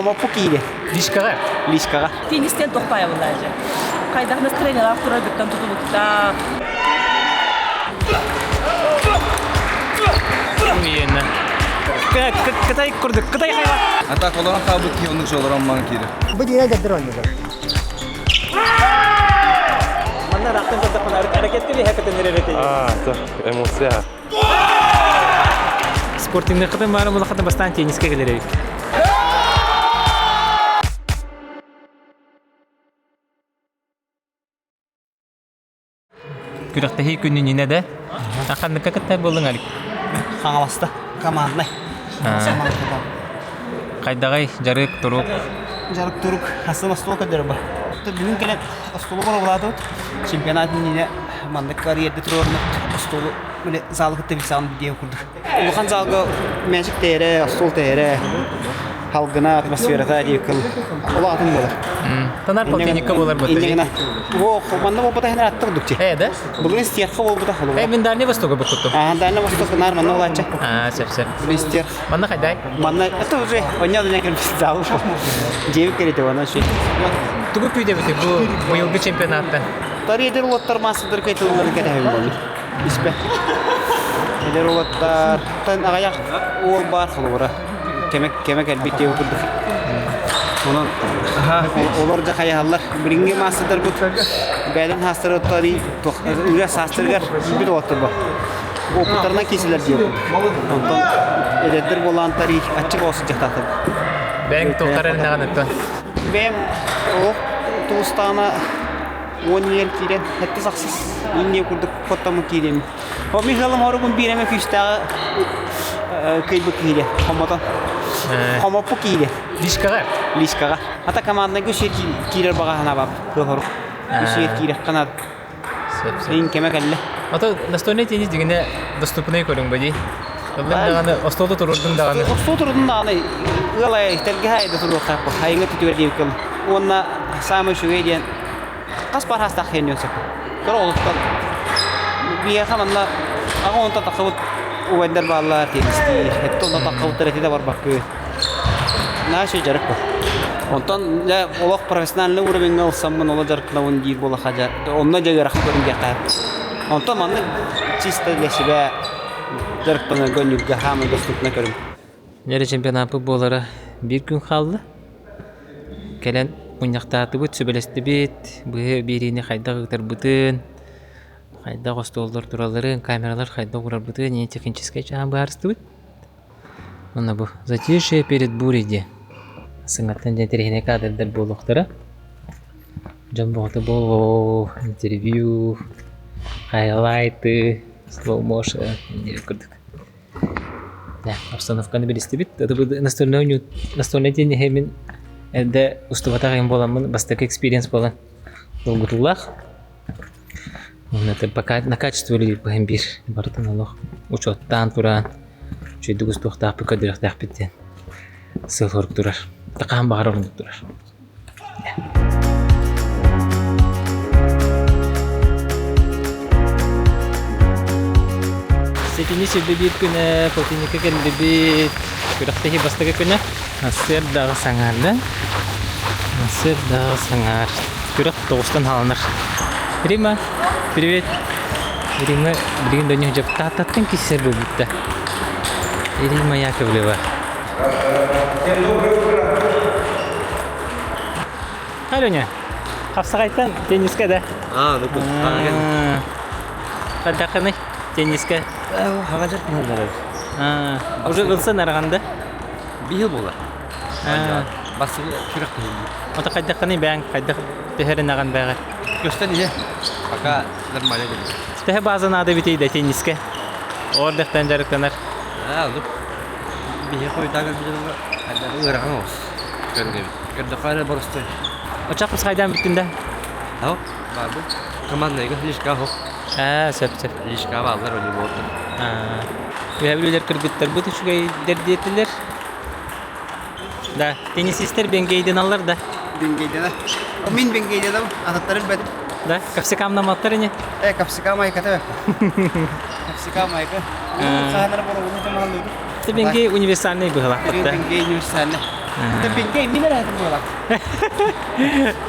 Хомоппу киирэ. Лишкаҕа? Лишкаҕа. Теннистен тохтоойобуллар дьэ. Хайдах настроениелаах тураргыттан тутулуктаах. Иэннэ. Кытай курдук, Кытай хайла. Ата олорон хаалбыт киһи оннук олорон маҥан киирэр. Бу диэн дэрдэр оонньуулар. Манна рахтан көрдөххүнэ ракетка лиһэ көтөнөр эбит. Аа, эмоция. Спортивныйкытын баары булахатын бастаан тенниске келер эбит. Күрэхтэһии күнүнүнэ да ханныкка кытта буоллуҥ Алик? Хаҥаласта. Команднай. Хайдаҕай дьарык турук? Дьарык турук астын остуол көрдөрөр ба. Бүгүн кэлэн остуолу боруобалаатыбыт. Чемпионат иннинэ маннык карьерды туруорунут остуолу били залы кытта билсэҕин диэн курдук. Улахан залга мээчик тэйэрэ, остуол тэйэрэ, халгына, атмосферата диэккин улаатын буолар. Танар полтинникка буолар бу. Иннигина. Во, манна буолбата хэнэр аттык дукчи. Э, да? Бүгүн стерха буолбута холуба. Э, мин Дальний Востокка букуттум. А, Дальний Восток нар манна улаачча. А, сөп, сөп. Бүгүн стерх. Манна хайдай? Манна это уже онья да кэлбит зал. Дьиэбит кэрите онон ши. Тугу күүдэбити бу быйылгы чемпионатта? Тарыйдыр улаттар массадыр кайтылларын кэтэһэбин болду. Испэ. Эдэр уолаттар тан аҕыйах уол баар холобура. Кэмэ кэмэ кэлбит диэбит курдук. Онон олор дьэ хайаһаллар. Билиҥҥи маастардарбыт бэйэлэрин хаастарыттан үлэ саастарыгар киирбит уолаттар бар. Опыттарынан киирсэлэр диэбит. Онтон эдэрдэр буолаан тарий аччык оҕо сылдьахтаахтар. Бэйэҥ туохтар эрэнэҕин оттон? Бэйэм олох тулустаана 10 иэр киирэн, сэттис ахсыс инниэ курдук хоттоммут киириэм. О Михаилым хоругун биир эмэ күүстээҕи кыйбыт киирэ, хомотон. Хомоппу киирэ. Лишкаҕа? Лишкаҕа. Ата команднайга үсүө киирэр баҕа санаабап кыа хорук. Үсүө киирэххэ наада. Сөп, сөп. Ин кэмэ кэллэ. Ото настольный теннис дьиҥинэ доступный көрүҥ бу дии. Ыллыҥ даҕаны, остуолу турурдуҥ даҕаны. Остуол турурдуҥ даҕаны ыал айа тэлгэһэ айда туруохтаахпын. Хайыҥа түтүгэр диэбиккин. Уонна саамай үчүгэй диэн хас пар хаастаах киһини сөп. Кыра оҕолуттан биһиэхэ манна аҕа онтон тахсыбыт убайдар бааллар теннистиир. Эттэ онно тахсыбыттар эти да барбаккы. Наһаа үчүгэй дьарык бу. Онтон дьэ олох профессиональный уровеньҥа ылсаммын олох дьарыктанабын диир буоллахха дьэ онно дьэ ыарахан көрүҥ диэххэ. Онтон маннык чисто для себя дьарыктанарга өнүргэ хаамай доступно көрүҥ. Дьэ чемпионаппыт буолара биир күн хаалла. Кэлэн мунньахтаатыбыт, сүбэлэстибит, быһыы биэриини хайдах ыытарбытын, хайдах остуоллар туралларын, камералар хайдах уурарбытын, ийэ техническэй чааһын быһаарыстыбыт. Уонна бу «Затишье перед бурей» диэн сыҥаттан дьэ интэриэһинэй кадрдар буолуохтара. Дьон бөҕөтө буолуо, интервью, хайлайты, слоу-моушен диэн курдук. Да, обстановканы билистибит. Настольный настольный тенниһи мин эрдэ устубатах им буоламмын бастакы experience буолан долгутуулаах. Уонна пока на качество үлэлиир биир барытын олох учуоттаан туран үчүгэйдик устуохтаахпыт көрдөрүөхтээхпит диэн сыал-сорук турар. Хаһан баҕарар оннук турар. Сэтинньи сирдэ биир күнэ полтинникка кэллибит. Күрэхтэһии бастакы күнэ. Сарсыардаҕы саҥаарда. Сарсыардаҕы саҥаар. Күрэх тоҕустан хааланар. Рима, привет. Рима билигин да дьэ Тааттаттан киссэр буолбутта. Рима Яковлева. Аленя, хапсаҕайтан теннискэ да? Аа, ну Хайдаххыный теннискэ? Хаҕадьар кыһаллар. Уже ылсан араҕанда? Биһил буолар. Бастакы күрэхтэһии. Ото хайдаххыный бэйэҥ хайдах төһөрүн аҕан бэҕэр? Көстөн иһэ. Пока нормально кэлэр. Төһө бааза наада эбитий да теннискэ? Ордехтан дьарыктанар. Аа, лук. Биһи хойутаа кэлбит хайдах ыарахан оҕус. Көргөбүт. Көрдөххө эрэ боростой. Очах хайдаан бүттүн да? Ау, баар бу. Командныйга лишка хоп. Аа, сөп сөп. Лишка бааллар волейболтан. Аа. Үһэ бүлүүлэр кыргыттарбыт үчүгэйдэр диэтилэр. Да, теннисистэр бенгейденаллар да. Бенгейдена. Мин бенгейденам, ататтарын бэтим. Да, капсикамнаматтар ини. Э, капсикам айката бэкка. Капсикам айка. Хаанар боругуну тамаллыыр. Ты бенгей универсальный быһылаахпыт да. Бенгей универсальный. Пинке мин эрэ этим буолар.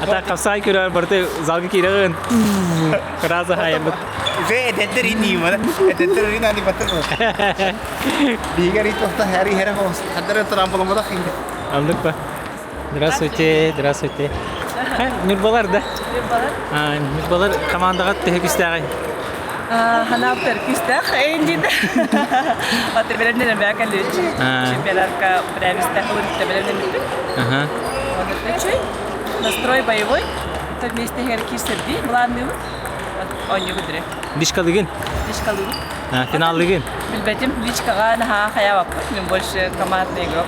Ата хапсаай көрөр барыта залга киирэҕин. Кырааса хаайаммыт. Уже эдэрдэр иниимана. Эдэрдэр рин ани баттар. Биһиги ри тохта хари хера хос. Хаддар трамполомада хинде. Алдык па. Здравствуйте, здравствуйте. Ньурбалар да? Ньурбалар. Ньурбалар командаҕа төһө күүстээҕий? Ханаап күүстээх эйиндин. Аты бэлэмнэнэн бää кэллибит. Чемпионатка бэлэмистээх ылырытта бэлэмнэммиппит. Үчүй. Настрой боевой. Вместе киирсэрдии былаанныыбыт. Оонньуу күндүрэ. Личкалыгын? Личкалыыбыт. Финаллыгын? Билбэтим. Личкаҕа наһаа хайаабаппыт. Мен больше командный игрок.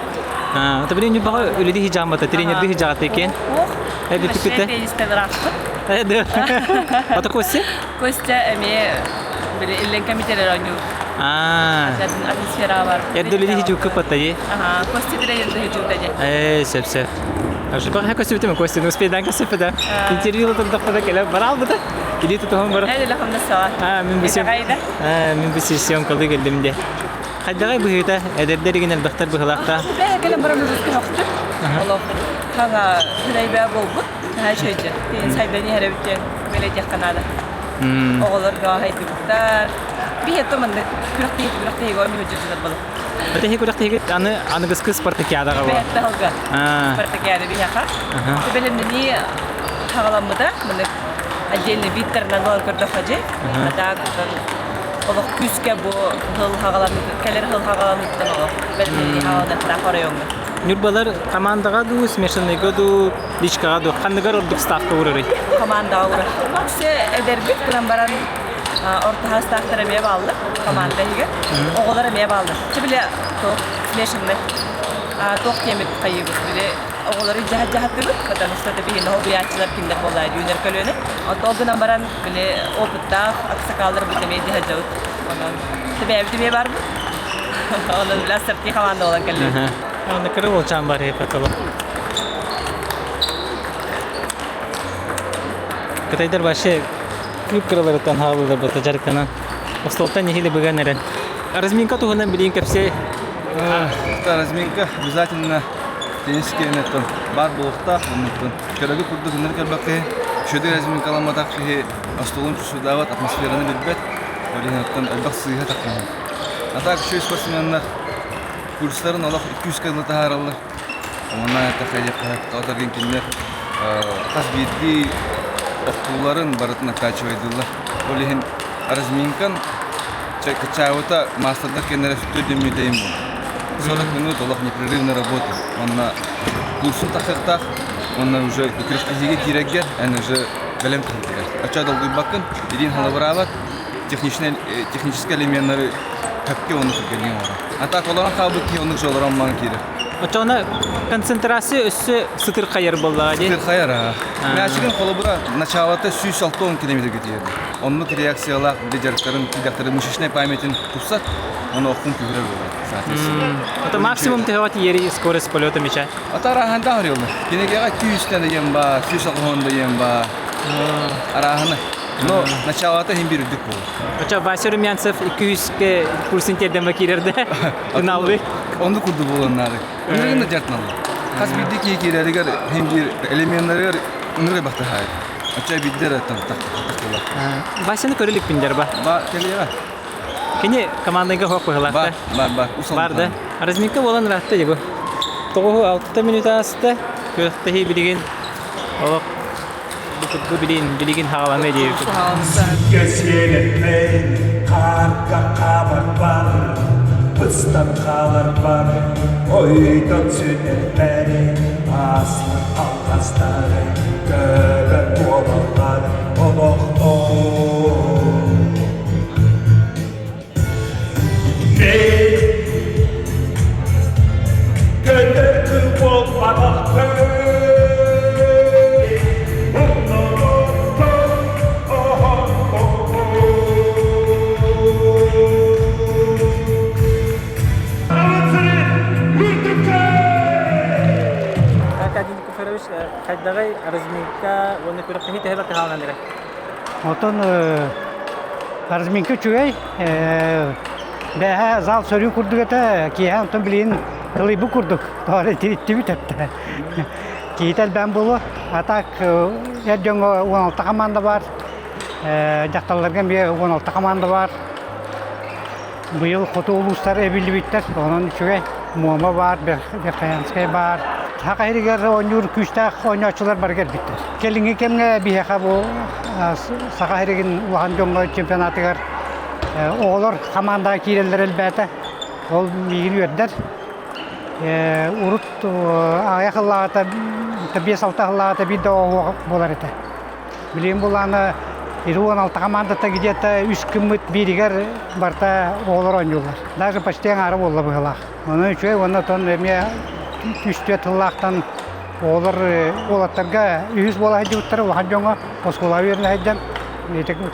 Это блин Ньурбаҕа үлэлии хиджааммата, тренердии хиджаҕата екен. Ох, Бүппүтэ. теннистен ыраахпыт. Ата Костя? Костя эмиэ били иллен комитетер оонньуур. Атмосфера бар. Эрдэ үлэлии хиджукка паттайы. Ага, Костя тренерді хиджукта де. Сөп сөп. Жупаха Костя битеме Костя, ну успейдан Костя да. Интервью турдахпада келе барал быта. Или тутуһун бар. Әлі хамнасала. Мин бу Мин бу съемкалыы келдим де. Хайдаҕай быһыыта, эдэрдэр игин элбэхтэр быһылаахта. Бэйэ кэлэн баран үлүскэ хохтур. Олох хаҥа хүнэйбэ буолбут. Наһаа үчүгэйдэр. Тиин сайдан иһэр эбит диэн бэлэтиэххэ наада. Оҕолорго хайдыбыттар. Биһи маннык күрэхтэһии күрэхтэһиигэ оонньуу дьылдьылар буолар. Этэһи күрэхтэһиигит аны аныгыскы спартакиадаҕа буолар. Бэйэттэ сылга спартакиада биһиэхэ. Бэлэмнэнии хаҕаламмыта. Маннык отдельный биттэринэн буолан көрдөххө дьи. А так олох күүскэ бу сыл хаҕаламмыт кэлэр сыл хаҕаламмыттан олох бэлэмнэнии хаҕаланыахтаах оройуоҥҥа. Ньурбалар командаҕа дуу, смешанныйга дуу, личкаҕа дуу ханныгар ордук ставка уурарый? Командаҕа уурар. Все эдэрбит гынан баран орто саастаахтар эмиэ бааллар команда иһигэр. Оҕолор эмиэ бааллар. Чэ били туох смешанный туох диэмит хайыыбыт били оҕолору дьаһаттыбыт, потому что это биһиги хоһуйааччылар кинилэр буоллаа үүнэр көлүөнэ. Оттон ол гынан баран били опыттаах аксакалларбыт эмиэ дьаһадьабыт. Онон бэйэбит эмиэ барбыт. Онон били ассорти команда буолан кэллибит. Аны кыра уолчаан бар хепатолог. Кытайдар вообще клуб кыраларыттан хаалылар бата дьарыктанан. Остуолтан нэһиилэ быган эрэн. Разминка туһунан билиин кэпсээ. Разминка обязательно теннис киэнэттэн баар буолуохтаах. Оннуттан көрөгү курдук ыныр кэлбэккэ үчүгэй разминкаламматах киһи остуолун чусудаабат, атмосфераны билбэт. Ол иһин элбэх сыыһа таххаһын. А так үчүгэй спортсменнар курстарын олох 200 кылы таһаараллар. Онно эттэххэ тоҕо кинилэр хас биирдии охтууларын барытын окачивайдыыллар. Ол иһин разминкан кычаабыта маастардар кэннэрэ сүттүө мүтэйин буолар. 40 минут олох непрерывной работы. Онно курсун тахсыахтаах, онно уже күрэхтэһиигэ киирэргэр эн уже бэлэм киһитигэр. Оччо долгуйбаккын, илиин халабыраабат, техническэй элеменнары хөпкө уонна түргэнник оҥорор. А так олорон хаалбыт киһи оннук же олорон маҥан киирэр. Оччоҕуна концентрация өссө сытырхайар буоллаҕа дии. Сытырхайар аа. Мячигин холобура началата 160 километрге тиийэр. Оннук реакциялаах били дьарыктарын, кидэхтэрин мышечнай памятин тупсар, ону оххун күүһүрэр буолар. Соответственно. Это максимум төһөҕө тиийэри скорость полета мяча? Ата арааһында арыыллар. Кинигэҕэ күүстэн да диэн баар, 160 да диэн баар. Арааһына. Но началата иһин биир үрдүк буолар. Оччо Вася Румянцев 200-ке курсын тиэрдэн киирэрдэ. Финаллыы. Онду курдук буолан наады. Ынырыгын да дьартыналлар. Хас биирдии киһи киирэригэр иһин биир элеменнарыгар ынырыгы бахтаһаайы. Оччо биирдэ тахтылар. Васяны көрө иликпин дьарба. Ба кэлиэҕэ. Кини командайга хоох быһылаахта. Бар, бар, бар. Бар да. Разминка буолан ыраатта дии бу. 9-6 минута ааста. Күрэхтэһии билигин олох бу билигин билигин хаалана диэбит. Кэсиэлэтмэй, хаарга хаамарбар, быстан хааларбар, ойдон сүтэрбэр, ааспыт алҕастары көбө буолаллар олохтон. Мен көтөр кыл буолбатахпын, Аркадий Никифорович, хайдаҕай разминка уонна күрэхтэһии төһө бэркэ хаалан эрэ? Оттон разминка үчүгэй. Бэһэ зал сөрүү курдук этэ. Киэһэ онтон билигин. Кылыйбыт курдук, тоҕо тириттибит эттэ. Киһитэ элбээн буолуо. А так эр дьоҥҥо 16 команда баар, дьахталларга эмиэ 16 команда баар. Быйыл хоту улуустар эбиллибиттэр, онон үчүгэй. Муома баар, Верхоянскай баар. Саха сиригэр оонньуур күүстээх оонньооччулар бары кэлбиттэр. Кэлиҥҥи кэмҥэ биһиэхэ бу Саха сиригин улахан дьоҥҥо чемпионатыгар оҕолор хамаандаҕа киирэллэр элбээтэ. Ол миигин үөрдэр. Урут аҕыйах ыллаҕата, 5-6 ыллаҕата биир да оҕо буолар этэ. Билигин булаана 16 командата где-то үс гыммыт бииригэр барыта оҕолор оонньууллар. Даже почти аҥаара буолла быһыылаах. Онон үчүгэй уонна оттон эмиэ үс-түөрт тыллаахтан оҕолор уолаттарга үһүс буола сылдьыбыттара улахан дьоҥҥо оскуолаҕа үөрэнэ сылдьан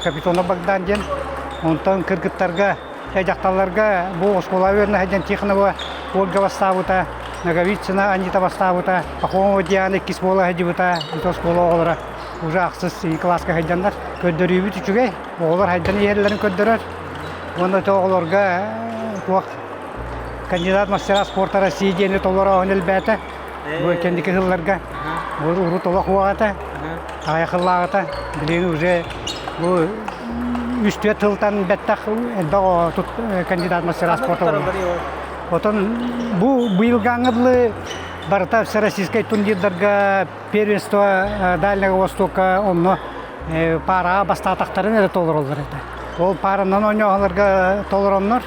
Капитонов Богдан диэн. Онтон кыргыттарга дьахталларга бу оскуолаҕа үөрэнэ сылдьан Тихонова Ольга бастаабыта, Ноговицына Анита бастаабыта, Пахомова Диана иккис буола сылдьыбыта, ити оскуола оҕолоро уже ахсыс кылааска сылдьаннар көрдөрүүбүт үчүгэй, оҕолор хайдан иһэллэрин көрдөрөр. Уонна ити оҕолорго туох кандидат мастера спорта России диэни толорооһун элбээтэ. Бу кэнники сылларга урут олох уоҕата, аҕыйах сыллааҕыта билигин уже бу үс-түөрт сылтан бэттэх элбэх тут кандидат мастера спорта буолла. Отон бу быйылгааҥҥа дылы барыта всероссийскай турнирдарга первенство Дальнего Востока онно паараҕа бастаатахтарын эрэ толороллор этэ. Ол пааранан оонньооһолорго толороннор,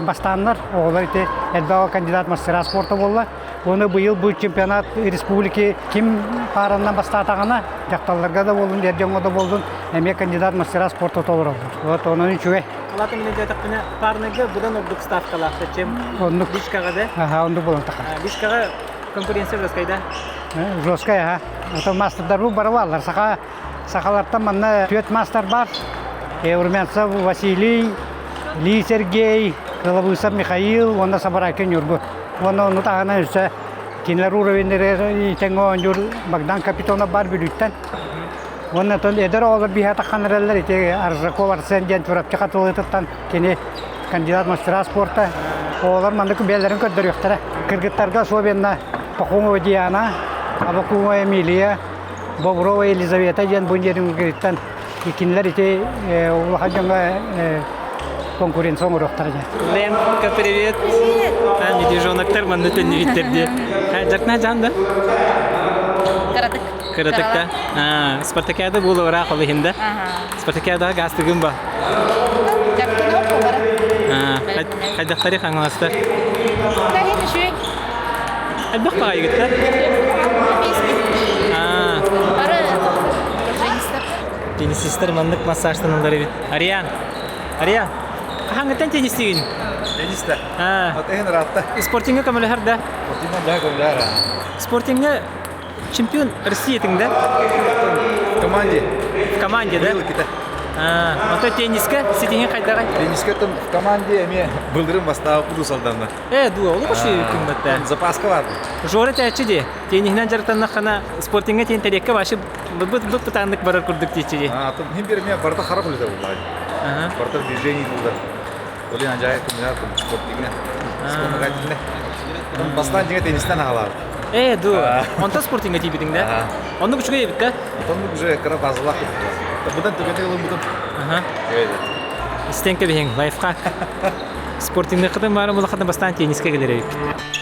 бастааннар оҕолор ити элбэх кандидат мастера спорта буолла. Уонна быйыл бу чемпионат республики ким пааранан бастаатаҕына, дьахталларга да буоллун, эр дьоҥҥо да буоллун, эмиэ кандидат мастера спорта толороллор. Вот онон үчүгэй. Алатын мен диэтэхпинэ, парныйга быдан ордук ставкалаах чем Оннук. личкаҕа да. Аха, оннук буолан тахар. Личкаҕа конкуренция жесткая да? Жесткая, аха. Ото мастердар бу бары бааллар. Саха сахалартан манна түөрт мастер бар. Румянцев Василий, Ли Сергей, Кылабыысап Михаил уонна Сабарайкин Ньургу. Уонна ону таһынан өссө кинилэр уровеннэригэр тэҥҥэ оонньуур Богдан Капитонов бар Бүлүүттэн. Уонна оттон эдэр оҕолор биһиэхэ таххан эрэллэр ити Аржаков Арсен диэн Чурапчы Хатылытыттан кини кандидат мастера спорта. Оҕолор маннык бэйэлэрин көрдөрүөхтэрэ. Кыргыттарга особенно Пахомова Диана, Абакумова Эмилия, Боброва Елизавета диэн бу дьиэтин кинилэр ити улахан дьоҥҥо конкуренция оҥоруохтара диэн. Ленка, привет! Привет! А, медвежоноктар манна төннүбүттэр дии. Дьаркна жан да? Кыратык. Кыратык да? А, спартакиада буола ыраах ол иһин да? Спартакиадаҕа гаастыгын ба? Дьаркынок бара. Хайдахтары хаҥаластар? Кахин үчүгэй. Элбэх баҕайыгыттар? Бары Теннисистер маннык массажтаналлар эбит. Ариан, Ариан, хаһааҥҥыттан теннистиигин? Теннистэ. От эһин ыраатта. Спортиҥҥа көмөлөһөр да? Спортиҥҥа да көмөлөһөр. Спортиҥҥа чемпион России этиҥ да? В команде. В команде, да? Быйыл А, онто теннискэ ситиһин хайдаҕай? Теннискэ в команде эмиэ былырын бастаабыт Русалданна. Э, дуо, олох үчүгэй күммэттэ. Запаска барды. Жора тээччи дии. Тенниһинэн дьарыктаннаххына, спортиҥҥа тиэн тэриэккэ вообще быт бытааннык барар курдук диэччи дии. А, то хим бир барыта харах үлэтэ буллаа. Барыта движение булдар. Олин ажайып күннэр спортиҥҥа. Вспомогательный. Бастаан дьиҥэ теннистэн аҕалаабыт. Э, дуо. Онтон спортиҥҥа тиийбитиҥ да? Оннук үчүгэй эбит да? Оннук уже кыра базалаах Быдан түгэнэ ылыммытым. Истэн кэбиһиҥ, лайфхак. Спортивныйкытын баара булахатын бастаан теннискэ кэлэр эбиппит.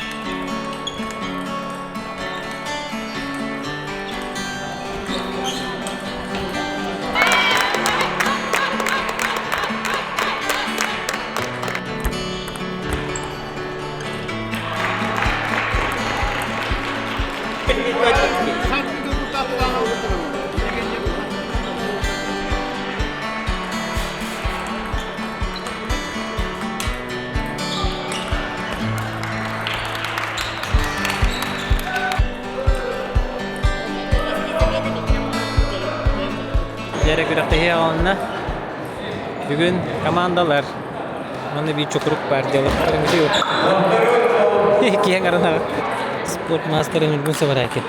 Дьэрэ күрэхтэһии аҕалынна. Бүгүн командалар Манна биир чукурук баар дьалыктар Киэҥ аранаҕа спорт маастарын Ньургун Сабарайкин.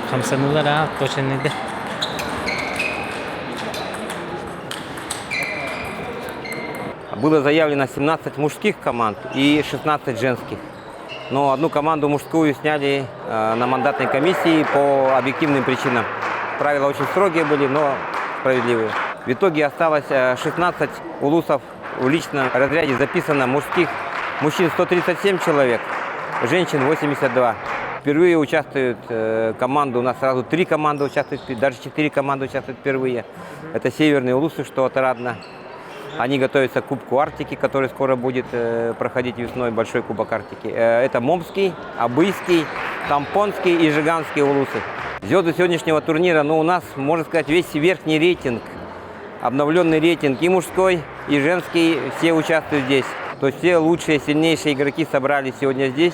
Хамсаныылар аа точно да. Было заявлено 17 мужских команд и 16 женских. Но одну команду мужскую сняли на мандатной комиссии по объективным причинам. Правила очень строгие были, но справедливые. В итоге осталось 16 улусов в личном разряде записано мужских. Мужчин 137 человек, женщин 82. Впервые участвуют команды, у нас сразу три команды участвуют, даже четыре команды участвуют впервые. Это северные улусы, что отрадно. Они готовятся к Кубку Арктики, который скоро будет проходить весной, Большой Кубок Арктики. Это Момский, Абыйский, Тампонский и Жиганский улусы. Звезды сегодняшнего турнира, ну, у нас, можно сказать, весь верхний рейтинг, обновленный рейтинг и мужской, и женский, все участвуют здесь. То есть все лучшие, сильнейшие игроки собрались сегодня здесь,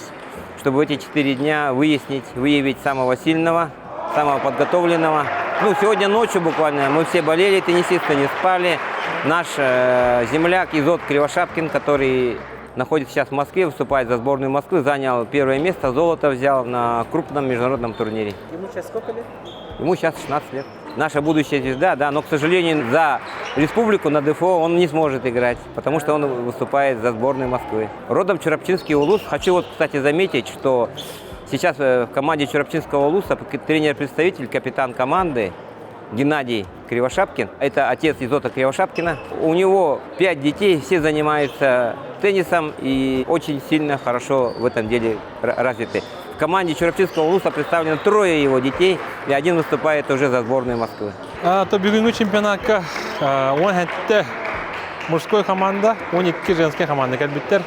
чтобы в эти четыре дня выяснить, выявить самого сильного, самого подготовленного. Ну, сегодня ночью буквально мы все болели, теннисисты не спали. Наш земляк Изот Кривошапкин, который находится сейчас в Москве, выступает за сборную Москвы, занял первое место, золото взял на крупном международном турнире. Ему сейчас сколько лет? Ему сейчас 16 лет. Наша будущая звезда, да, но, к сожалению, за республику на ДФО он не сможет играть, потому что он выступает за сборную Москвы. Родом Чурапчинский улус. Хочу вот, кстати, заметить, что сейчас в команде Чурапчинского улуса тренер-представитель, капитан команды Геннадий Кривошапкин. Это отец Изота Кривошапкина. У него пять детей, все занимаются теннисом и очень сильно хорошо в этом деле развиты. В команде Чурапчинского улуса представлено трое его детей, и один выступает уже за сборную Москвы. То бүгүҥҥү чемпионакка 17 мужской команда, 12 женская команда кэлбиттэр.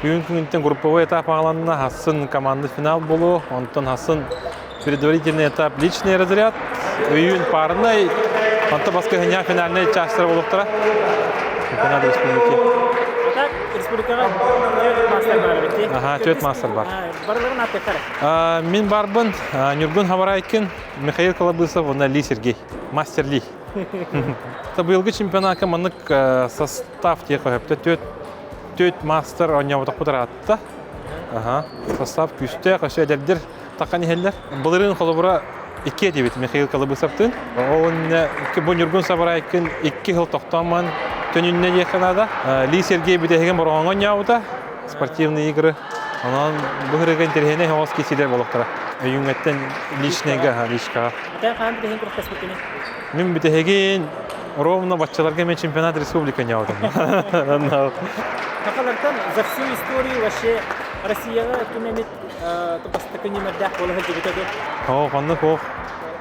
Бүгүн күнүнтэн групповой этап аҕаланна, сарсын команда финал буолуо, онтон сарсын предварительный этап личный разряд, өйүүн парный, онтон баскыһынньа финальный чаастара буолуохтара. Чемпионат республики. А так, республикаҕа түөрт мастер баар эбит Аха, түөрт мастер баар. Барыларын ааттыахтара. Мин баарбын, Ньургун Хабарайкин, Михаил Колобысов, уонна Ли Сергей. Мастер Ли. Быйылгы чемпионатка маннык состав диэххэ сөп. Түөрт мастер оонньооботохпут ыраатта. Аха. Состав күүстээх, өссө эдэрдэр таххан иһэллэр. Былырыын холобура икки этибит Михаил Колобысовтыын. Ол иннэ бу Ньургун Сабарайкин икки сыл тохтоон төнүннэ диэххэ наада. Ли Сергей бүтэһигин Бороҕоҥҥо оонньообута. Спортивные игры. Онон бу ырыга интэриэһинэй оҕус кисилэр болохтара. Өйүҥҥэттэн личныйга, личкаҕа. Ата хаан бүтэһин күрэхтэспиккиний? Мин бүтэһигин ровно баччаларга мен чемпионат республика оонньообутум. Сахалартан за всю историю вообще Россияҕа ким эмит бастакы нүмердээх буола сылдьыбыта дуо? Оо, ханнык ох.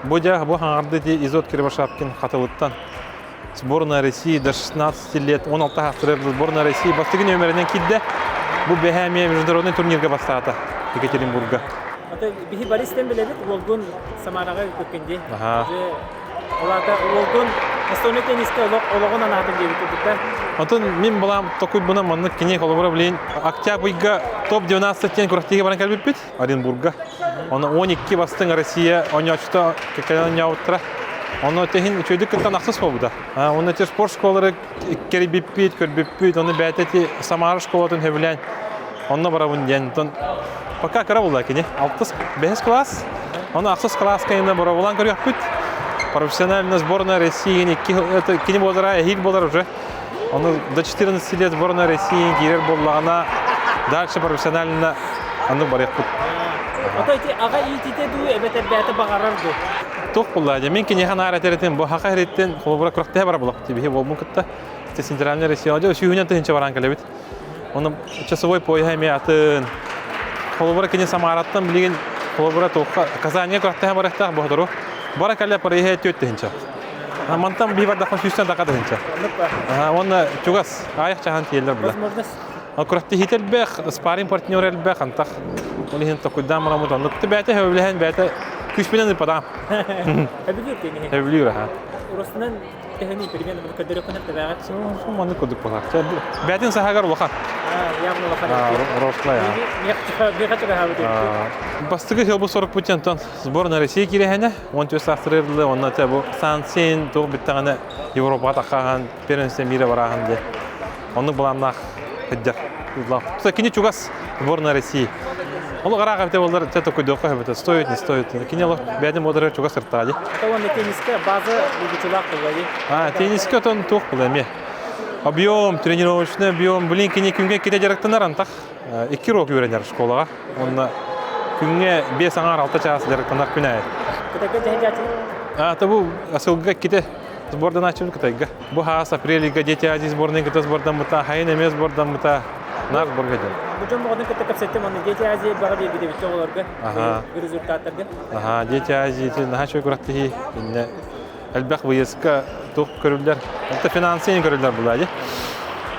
Бу дьэ, бу хаҥарды ти Изот Кривошапкин Хатылыттан. Сборная России до 16 лет, 16 саастарыгар сборная России бастакы нүмеринэн киирдэ. Бу бэһээ эмиэ международный турнирга бастаата Екатеринбурга. Ата биһи Бористен билэбит, уолгун Самараҕа ыыппыккын дии. Аха. Ол аата уолгун настольный теннискэ олоҕун анаатын диэбит курдуктар. Онтон мин балаам токуйбунан маннык кини холобура билин октябрьга топ-12 диэн күрэхтэһиигэ баран кэлбиппит Оренбурга. Оны 12 бастыҥ Россия оонньооччута кэлэн оонньообуттара. Ону тэһин үчүгэйдик кыттан ахсыс буолбута. Оны эти спорт школалары кэрийбиппит, көрбүппүт, оны бэйэтэ ити Самара школатын сөбүлээн онно барабын диэн. Онтон пока кыра буолла кини. Алтыс, бэһис класс. Оны ахсыс класска инна боробулан көрүөхпүт. Профессиональная сборная России это кини буолара, эһиил буолар уже. Оны до 14 лет сборная России киирэр буоллаҕына дальше профессионально аны барыахпыт. Ото ити аҕа иитиитэ дуу эбэтэр бэйэтэ баҕарар дуу? Туох буолла дьэ мин киниэхэ наар этэритин бу хаха иһириттэн холобура күрэхтэһэ бара булах биһи буолбун кытта Центральная Россия дьэ сүүһүнэн тыһыынча баран кэлэбит. Оны часовой пояһа эмиэ атын. Холобура кини Самараттан билигин холобура туохха Казаньга күрэхтэһэ барыахтаах боһотору. Бара кэлэ парыһа түөрт тыһыынча. Мантан биһи бардахпын сүүстэн тақа тыһыынча. Уонна чугас аайах чаһан тиэллэр була. Күрэхтэһиитэ элбэх, спарринг партнер элбэх, антах ол иһин токуйдаан бараммыт оннук бэйэтэ сөбүлэһэн бэйэтэ күүспүнэн ыппатаҕым. Сөбүлүүр тиҥиһи. Сөбүлүүр аха. Урусунан төһөнүй примерно буну көрдөрүөххүн тэбэҕит. Маннык курдук буолар. Бэйэтин саһагар улахан. Явно улахан. Рослая. Бастакы сыл бу сорукпут онтон сборная России кирэһэнэ 14 саастырырлы онно те бу санкциян туох бүттэҕинэ Европаҕа таххахан первенство мира бараахан диye. Оннук былааннаах сылдьар. Кини чугас сборная России. Ол араах эбите буоллар чэ токуйдуохха сөбөтө стоит не стоит. Кини олох бэйэтин буолар чугас сыртаа дии. Уонна теннискэ база булгучулаах буолла дии. А теннискэ отон туох була эмиэ. Объем, тренировочный объем. Блин, кини күҥҥэ иккитэ дьарыктанар антах. Икки урок үөрэнэр школаҕа. Онно күҥҥэ биэс аҥаар алта чаас дьарыктанар күн аайы. Кытайга дьаһайдааччы? А, бу сылга иккитэ сборданааччыбыт Кытайга. Бу хаас апрельга Дети Азии сборная кытта сбордаммыта, хайын эмиэ сбордаммыта. Наар сборга диэн. Бу дьон оҕотун кытта кэпсэттим, онно Дети Азии элбэҕи биэрбит эбит оҕолорго. Результаттарга. Аха, Дети Азии наһаа үчүгэй күрэхтэһии. Иннэ элбэх выездка туох көрүллэр. Это финансы не көрүллэр була дии.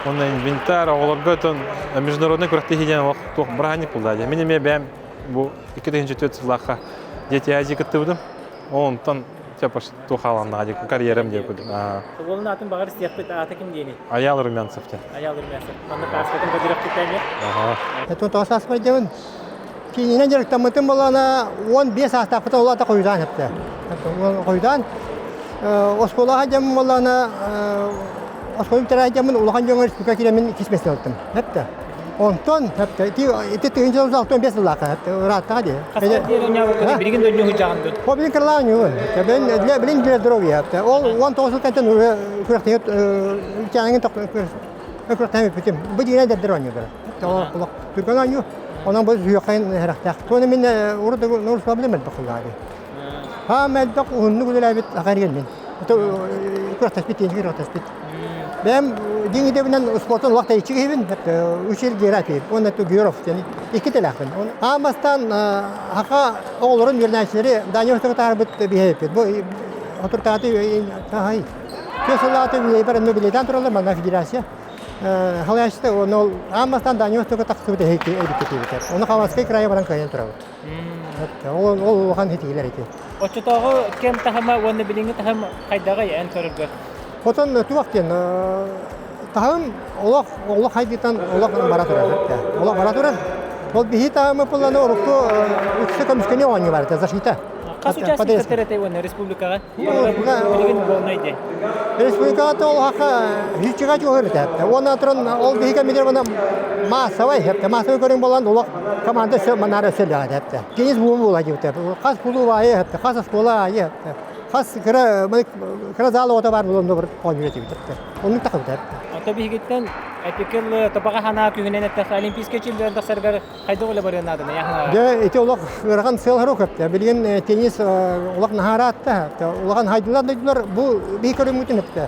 Онно инвентарь оҕолорго отон международный күрэхтэһии диэн олох туох бырааһынньык буолла дии. Мин эмиэ бэйэм бу 2004 сыллаахха Дети Азии кыттыбытым. Онтон типа туох хааланнаҕа дии карьерам диye курдук. Уолун аатын баҕар истиэхпит аата ким диэний? Аял Румянцев диэн. Аял Румянцев. Манна кааскатын көдүрөхпүт эмиэ. Аха. Это тоҕо сааспар дьабын. Киининэн дьарыктаммытым буоллаҕына, 15 саастаахпыта ол аата хойутаан эптэ. Хойутаан оскуолаҕа дьаммын буоллаҕына, оскуола бүтэрэ дьаммын улахан дьоҥҥо республика киирэммин иккис миэстэ ылтым. Эптэ. Онтон эптэ ити ити тыһыынча 65 сыллаахха эптэ ырааттаҕа дии. Хас диэн билигин да ньуһу дьаҕан О билин кыралаан ньуһун. Билин билин для здоровья эптэ. Ол 19 сыл кэнтэн күрэхтэһи чааңын күрэхтэһи бүтүм. Бу дигинэ дэрдэр оонньуулар. Олох түргэн оонньуу. Онон бу сүһүөххэ эрэхтээх. Туона мин урут нур билим элбэх кыллаады. Хаам элбэх уһуннук үлэлээбит ахан мин. Күрэхтэспит тиэнчи күрэхтэспит. Бэм дьиҥ идэбинэн спортун олох тэйиччи киһибин, үс география, уонна Георов диэн икки телээхпин. Аан бастаан хака оҕолорун үөрэнээччилэри Дания Ортого таһаарбыт биһэппит. Бу отуртааты таһай. Түө сыллааты билейбар онно билейтан тураллар манна федерация. Халаячты оны ол аан бастаан Дания Ортого тахсыбыт эһикки Оны Хабаровскай крайа баран кыайан турабыт. Ол ол улахан хитиилэр ити. Оччотооҕу кэм таһыма уонна билиҥҥи таһым хайдаҕый эн көрөргөр? Хотон туох диэн таһым олох олох хайдытан олох бара турар. Олох бара турар. Ол биһи таһымы пулланы урукку үксэ көмүскэни оонньуу бар защита. Хас участник кытта уонна республикаҕа? Билигин буолнай дии. Республикаҕа ол хака хиччига чугар этэ. Уонна туран ол биһи кэмигэр мана массовай хепте массовай көрүҥ болан олох команда все манара сөллөҕө хепте. Теннис буум була дибите. Хас кулуу айы хепте, хас оскуола айы хепте. Хас кыра кыра зал оҕото бар булан бір оонньуур этибит. Оннук тахыбыта. Ото биһигиттэн эпикил табаҕа ханаа күһүнэн эттэххэ олимпийскай чемпион тахсаргар хайдах үлэ барыан наадана яхана Дьэ ити олох ыарахан сыал көптө. Билигин теннис олох наһаараатта. Улахан хайдылар дойдулар бу биһи көрүҥмүтүн өптө.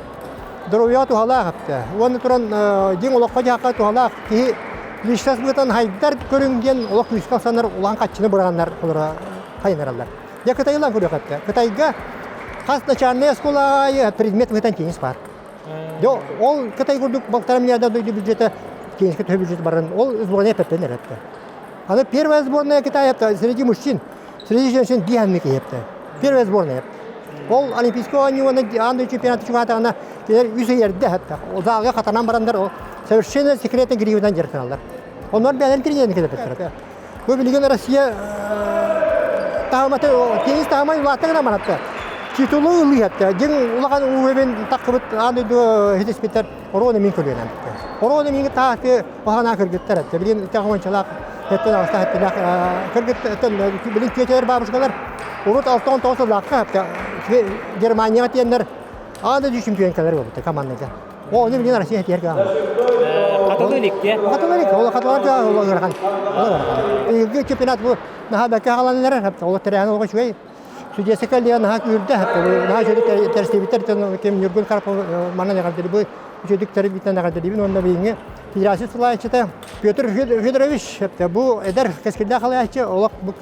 Здоровья туһалаах өптө. Уонна туран дьиҥ олоххо дьаһахха туһалаах киһи личность быһыытынан хайдар көрүҥ диэн олох күүскэ санар улахан хаччыны быраҕаннар олоро хайынараллар. Дьэ Кытайылан көрүөх өптө. Кытайга хас начальная оскуола аайы предмет быһыытынан теннис баар. Дьэ ол Кытай курдук полтора миллиарда дойду бюджета Киинскэй төһө бюджет баран ол сборная эппэттэн эрэттэ. Аны первая сборная Китая среди мужчин, среди женщин биһанны киһепте. Первая сборная. Ол Олимпийскай оонньууна аан дойду чемпионаты чугаатаҕына кинилэр үс ый эрдэ хатта. Залга хатанан барандар ол совершенно секретный гривнан дьарыктаналлар. Оннор бэйэлэрин тренерин кэлэппиттэр. Бу билигин Россия таһымата теннис таһыма улаатта гына манатта. Титулу ылыһатта. Дьиҥ улахан уровень таххыбыт аан дойду хитиспиттэр Орону мин көлүөнэм. Орону мин тааты баһана кыргыттар этте. Билин тахончалаах эттен аста эттелах кыргыттан билин тетелер бабушкалар урут 69 сыллаахха Германияга тиэннэр аан дойду чемпионкалар болбута командага. О, оны билин Россия тиэр каама. Хатылы илик Хатылы илик. Ол хатылар ол ырахан. Ол ырахан. Ыйгы чемпионат бу наһаа бэккэ хааланнар, ол тэрээһин олох үчүгэй. Судьясы кэллиэ наһаа күүрдэ, наһаа үчүгэй тэрсибиттэр ким Ньургун Карпов манан эҕэрдэлибин, бу үчүгэй тэрбиттэн эҕэрдэлибин уонна билиҥҥи федерация салайааччыта Петр Федорович бу эдэр кэскиллээх салайааччы олох бу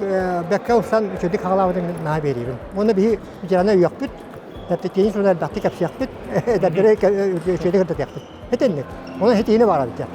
бэккэ ылсан үчүгэйдик хаалаабытын наһаа биэриибин. Уонна биһи ветераны өйүөхпүт, теннис уонна элбэхтик кэпсиэхпит, эдэрдэри үчүгэйдик ырдатыахпыт. Этинник. Оны хитиини баар эбит.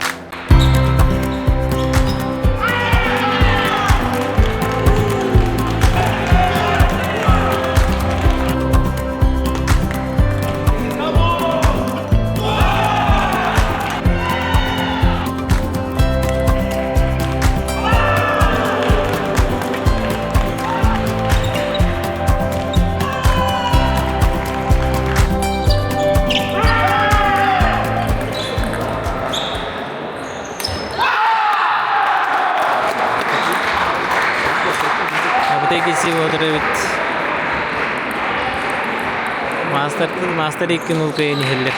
Абытай кисси эбит. Мастер, мастер икки нул кыйын иһиллэр.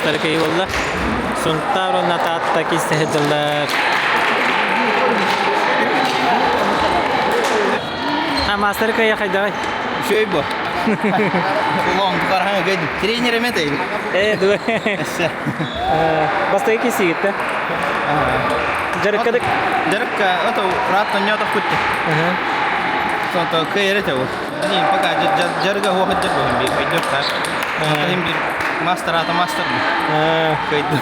Мастары кыйы буолла. Сунтаар уонна Таатта киистэһэ дьыллар. А мастары кыйа хайдаҕай? Үчүгэй бу. Улахан букараһаҥа көйдүм. Тренер эме тейдим. Э, дуо. Бастакы киисигитте. Жарыкка да Жарыкка ото рат тонньоотох күттэ. Сонто кыйары те ол. Не, пока жарыга хуохат жар бу бир өйдөк та. Онтон бир мастер ата мастер бу. Кыйдым.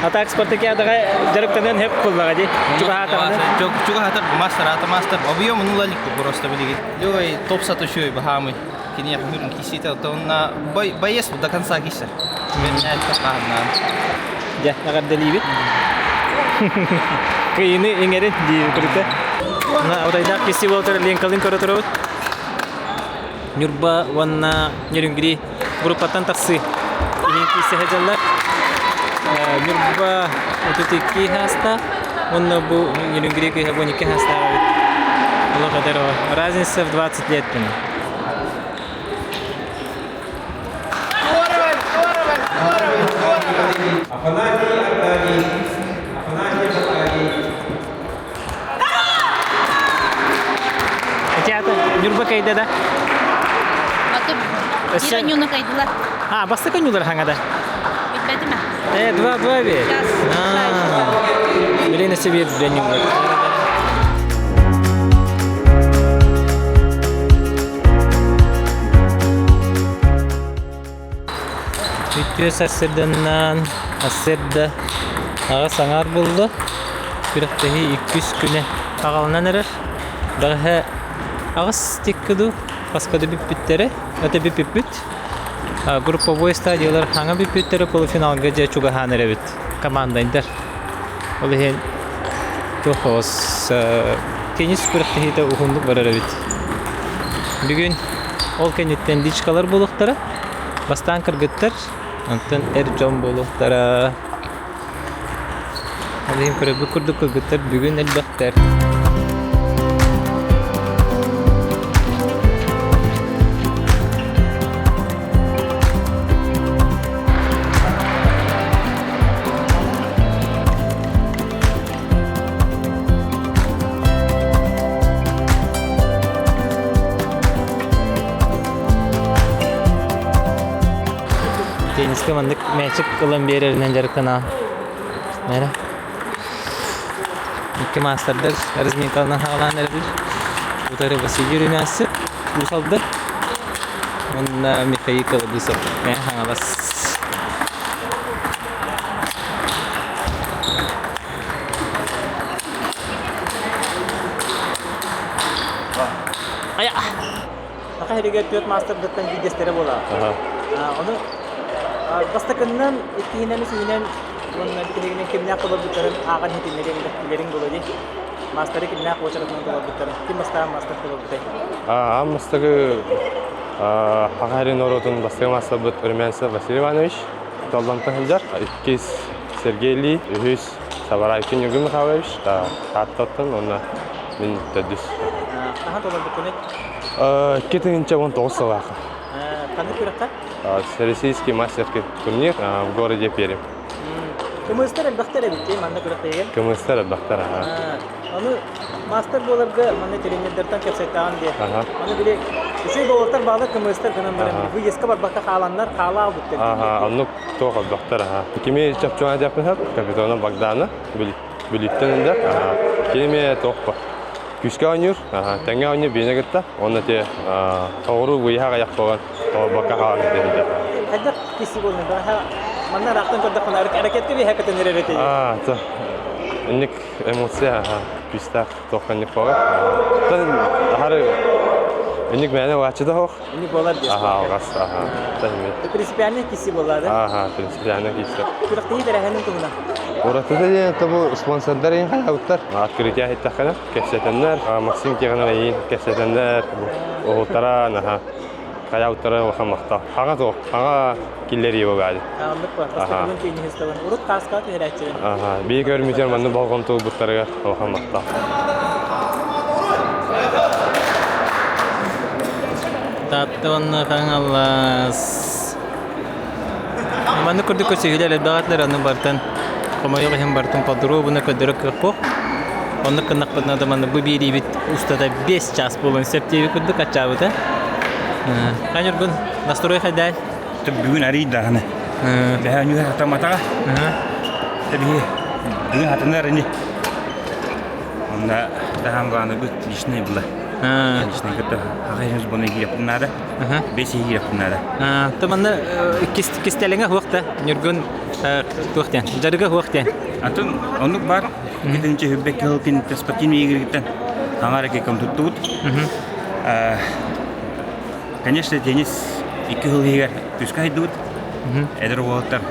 А так спартакиадаҕа дьарыктанан хеп куллаҕа ди. Чугаһаатаҕына. Чугаһатар мастер ата мастер. Объем нулалик просто билигин. Лёгай топ сатышой бахамы. Киниэх хүрүн кисите онна боец до конца кисер. Дьэ, эҕэрдэлиибит. Кыйыны иҥэрин дии күрүтэ. Мына Утайдаах киси буолтар ленкалын көрө турабыт. Ньурба уонна Нерюнгри группаттан тахсыы. Иһин киирсэ сылдьаллар. Ньурба 32 хааста, уонна бу Нерюнгри кыыһа 12 хаастаах эбит. Олох эдэр оҕо. Разница в 20 лет. Афанасий Аркадий, Афанасий Аркадий. Эти ата Ньурба кайда да? Аты Өссө Иронюну кайдылар. А, бастакы ньулар хаҥада. Билбэтим Э, два-два бе. Билин өссө биир ньулар. Үтүө сарсыарданнан сарсыарда аҕыс аҥаар буолла. Күрэхтэһии иккис күнэ аҕалынан эрэр. Бэҕэһээ аҕыс тикки дуу, хаска да бүппүттэрэ, это бүппүппүт. Групповой стадиялар хаҥа бүппүттэрэ полуфиналга дьэ чугаһаан эрэбит командайдар. Ол иһин туох оҕус теннис күрэхтэһиитэ уһуннук барар эбит. Бүгүн ол кэнниттэн личкалар буолуохтара. Бастаан кыргыттар, онтон эр дьон буолуохтара. Ол иһин көрөрбүт курдук кыргыттар бүгүн элбэхтэр. Теннискэ маннык мээчик ылан биэрэринэн дьарыктанаҕын. Эрэ. Икки маастардар разминкалынан хаалаан эрэбил. Утары Василий Румянцев, Уус Алдан. Уонна Михаил Колобусов, Мэҥэ Хаҥалас. Айа! Саха сиригэр түөрт маастардартан биирдэстэрэ буолар. Ону бастакыннан, иккиһинэн, үсүһүнэн уонна бүтэһигинэн кимнээх толорбуттарын ааҕан иһитиннэриэҥ билэриҥ буолуо дии. Маастары кимнээх уочаратынан толорбуттарын. Ким бастаан маастар толорбутай? Аан бастакы Саха сирин норуотун бастакы маастарбыт Румянцев Василий Иванович Толлонтон сылдьар. Иккис Сергей Ли, үһүс Сабарайкин Ньургун Михайлович, Тааттаттан уонна мин төрдүс. Хаһан толорбуккунуй? 2019 сыллаахха. Ханнык күрэххэ? Всероссийский мастерский турнир в городе Пермь. Кымыстар элбэхтэр эбит дии манна күрэхтэһигэ. Кымыстар элбэхтэр, аха. Аны мастер буоларга манна тренердертэн кэпсэттэҕим дии. Аны били үчүгэй буолуохтар баалар кымыстар гынан баран выездка барбакка хааланнар хаалаа албыттар. Аха, оннук туох элбэхтэр, аха. Кими чопчуна диэхпин сөп, Капитона Богдана, Бүлүүттэн ындар. Кини эмиэ туох күүскэ оонньуур, тэҥҥэ оонньуур биэни кытта. Уонна те тоҕуруу быйаһа аҕыйах буолан тоҕорбокко хаалан кэтэ Хайдах киси буоллун манна ыраахтан көрдөххүнэ ракетка биэһэ көтөн эрэр этэ. Аа, то инник эмоция күүстээх туохханник буолар. Тан инник мээнэ уааччы да суох. Инник буолар диэс. Аха, алҕас, аха. Принципиальный киси буолла да? Аха, принципиальный киси. Күрэхтэһии тэрээһинин туһунан. Уратыта диэн тобу спонсордар иһин хайаабыттар. Открытие иһиттэххинэ кэпсэтэннэр, Максим Тихонов эйиин кэпсэтэннэр, уһуттара, наха хайаабыттара улахан махтал. Хаҥа туох, хаҥа киллэрии буолаады. Оннук ба, бастакынан теннисистабын. Урут тааска түһэрээччибин. Аха, бии көрмүтэр манны болҕомто ылбыттарыгар улахан махтал. Таатта уонна Хаҥалас. Маннык курдук көрсүһүүлэр элбэҕэтилэр, аны бартан хомойуох иһин бартын подробно көрдөрөр кыах суох. Оннук гыннахпытына да маннык бу биэриибит устата 5 чаас буолуон сөп диэби курдук аччаабыта. Хань Ньургун, настрой хайдай? Бүгүн арый даҕаны. Бэһэ ньүһэ хатаматаҕа. Тэбиһи бүгүн хатанар ини. Онно таһаан главный личный была. Личный кытта хахайымыз буны кииреппин наада. Бес кииреппин наада. То манна кистэлэҥэ хуох да Ньургун туох диэн дьарыга хуох диэн. Атын оннук бар. Китинчи хүббек кыл кинитте спортивный игрыттан аңар кеком туттубут. Конечно, теннис икки сыл иһигэр түскэ хайдыбыт. Эдэр уолаттар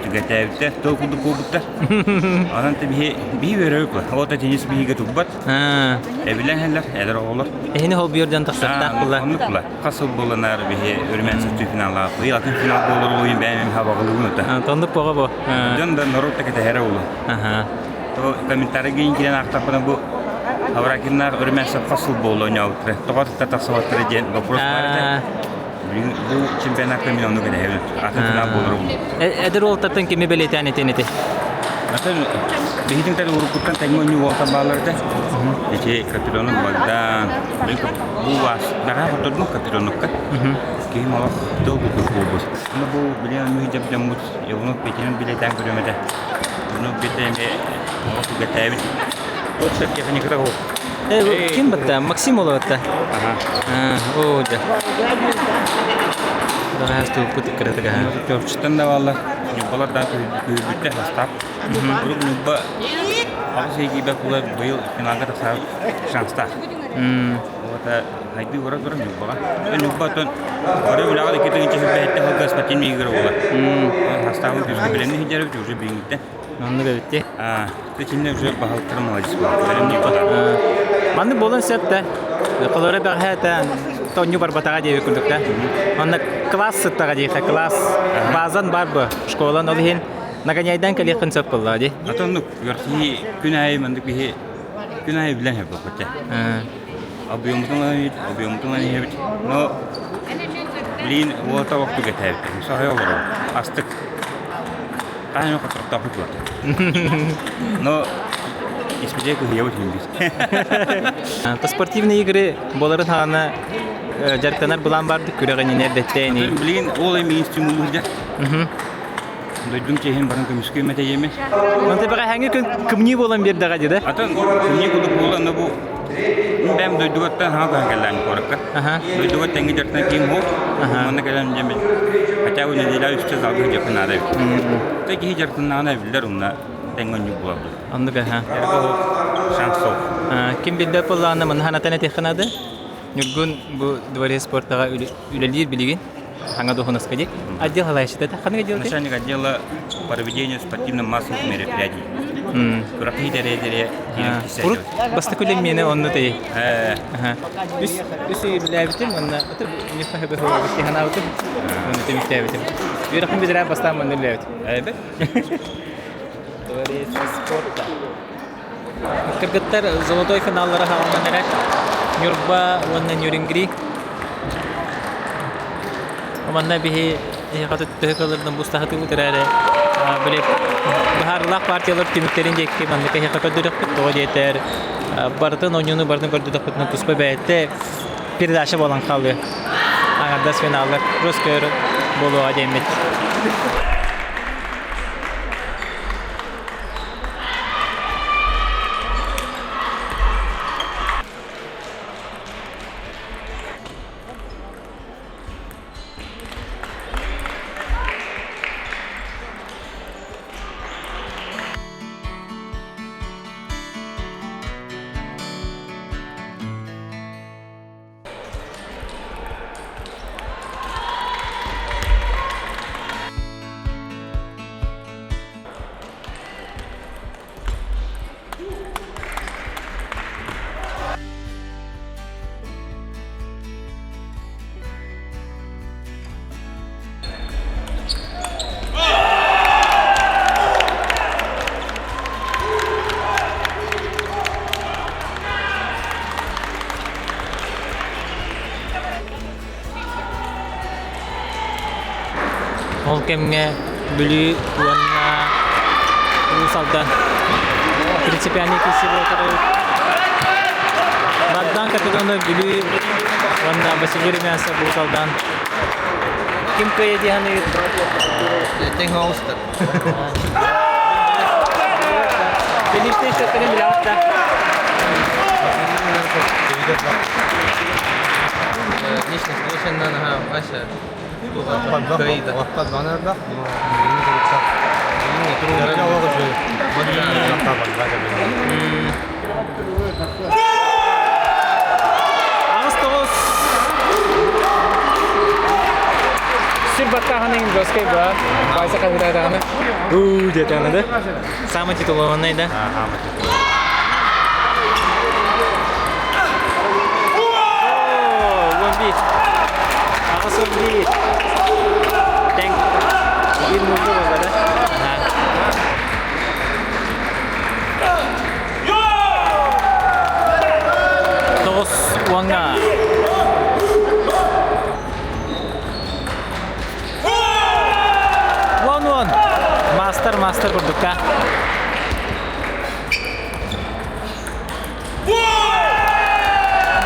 түгэтээбиттэр, тыл курдук буолбуттар. Онон биһи биһи үөрөбүт. Ол да теннис биһигэ турбат. Эбилэн иһэллэр эдэр оҕолор. Эһини холбуйар дьон тахсыахтаах була. Оннук була. Хас сыл буоланаар биһи өрүмэн сыттыы финаллаах. Быйыл атын финал буолар уйун бэйэм хабаҕылыыбын ута. Тоннук боҕо бу. Дьон да норуот да кэтэһэрэ улу. То комментарий киирэн аахтахпына бу Авракиннаах өрүмэн хас сыл буолла ойнообуттара. Тоҕо тахсыбаттара диэн вопрос баар этэ. Бу чемпионатка мин оннук этэһэбин. Атын финал буолар улу. Эдэр уолтартан кими бэлиэтээн этиэн эти? Атын биһитин тэн уруккуттан тэҥҥэ ойнуу уолтар бааллар этэ. Ити Капитонов Богдан, бу вас наһаа хоттордум Капитоновка. Киһим олох тыл курдук буолбут. Аны бу билиэн мүһү дьаммут Иванов Петинин билэтэн көрүөм этэ. Иванов Петя эмиэ олох үгэтээбит. Вот техниката ол. Ким батта? Максим олоотта. О, да. Давай ступут кыратыга. Төрчүттэн да бааллар. Ньурбалар да күүрбүттэр састаап. Урут Ньурба аҕыс эйгиибэ кула быйыл финалга тахсар шанстаах. Вот хайдыы бара турар Ньурбаҕа. Ньурба оттон бары үлэҕэ икки тыһыынча сүүрбэһиттэн сылга спортивный игры буолар. Састаабын күүскэ бэлэмни сылдьарбыт уже билиҥҥиттэн. Оннук эбит Аа, итиннэ уже баһылыктара молодец Маннык буолан сөп да. Холоро бэҕэһээ тонньу барбатаҕа диэби курдук да. Онно класс сыттаҕа диэхэ, класс базан бар бу школан ол иһин нагоняйдан кэлиэххин сөп буоллаҕа дии. Атын күн күн аайы маннык биһи күн аайы билэн хэппэппэт. Объемутун объемутун иһэбит. Но блин уота вақту кэтээбит. Сахай олорор. Астык. Хаһан хотохтоохпут буолар. Но испитэ кыһыйабыт иһин Спортивные игры буоларын хаана дьарыктанар былаан бардык күрэҕинин эрдэттээни. Билигин ол эми стимуллур Дойдум чиэһин баран көмүскүөм этэ диэмэ. Онто бэҕэһээҥҥи күн кымньыы буолан биэрдэҕэ дии да? Атын кымньыы курдук буолла, но бу бэм дойдугаттан хаҥа көһөн кэллээн куоракка. Дойдуга тэҥҥи дьарыктан киим суох. Манна кэлэн дьэ хотя бы неделя үстэ залга дьарыктан наада эбит. Тэ киһи дьарыктаннаҕына биллэр онно тэҥҥэ онньук буолар. Оннук аха. Шанс суох. Ким билбэт буоллаҕына манна ханатан этиэххэ наада. Ньургун бу дворец спортаҕа үлэлиир билигин. Хаҥа дуоһунаска дии. Отдел халайшыта ханнык отдел Начальник отдела проведения спортивно-массовых мероприятий. Күрэхтэһии тэрийэ Урут бастакы үлэм миэнэ онно тей. Үс үс ый үлэлээбитим уонна миэхэ хөбө ханаабытым уонна түмүктээбитим. Үөрэхпин бүтэрэн бастаан манна үлэлээбитим. Эбэ. Дворец спорта. Кыргыттар золотой финаллара хаалан эрэр. Ньурба уонна Нюрингри. Манна биһи эһиэхэ төһө кыалларынан бустаһатыбыт эрээри били быһаарыылаах партиялар түмүктэрин диэки маннык эһиэхэ көрдөрүөхпүт. Тоҕо диэтэр барытын оонньууну барытын көрдөрдөхпүтүнэ туспа бэйэтэ передача буолан хаалыа. Аҥардас финаллар Роскөр буолуоҕа диэммит. Ол кэмҥэ Бүлүү уонна Уус Алдан принципиальный киирсии буолар. Богдан Капитонов Бүлүү уонна Василий Румянцев Уус Алдан. Ким кыайа дии саныыр? Тэҥ оҕустар. Финишный счеттарын билэҕит да? Лично встречаннан аха Вася Аҕыс тоҕус Сир баттааһынын доскай ба Вася хаһыытаатаҕына уу диэтэҕинэ да самый титулованный да 11. 81. Тэҥ биир нуучча буолла да? Тоҕус уоҥҥа. Уон уон. Мастер, мастер курдукка.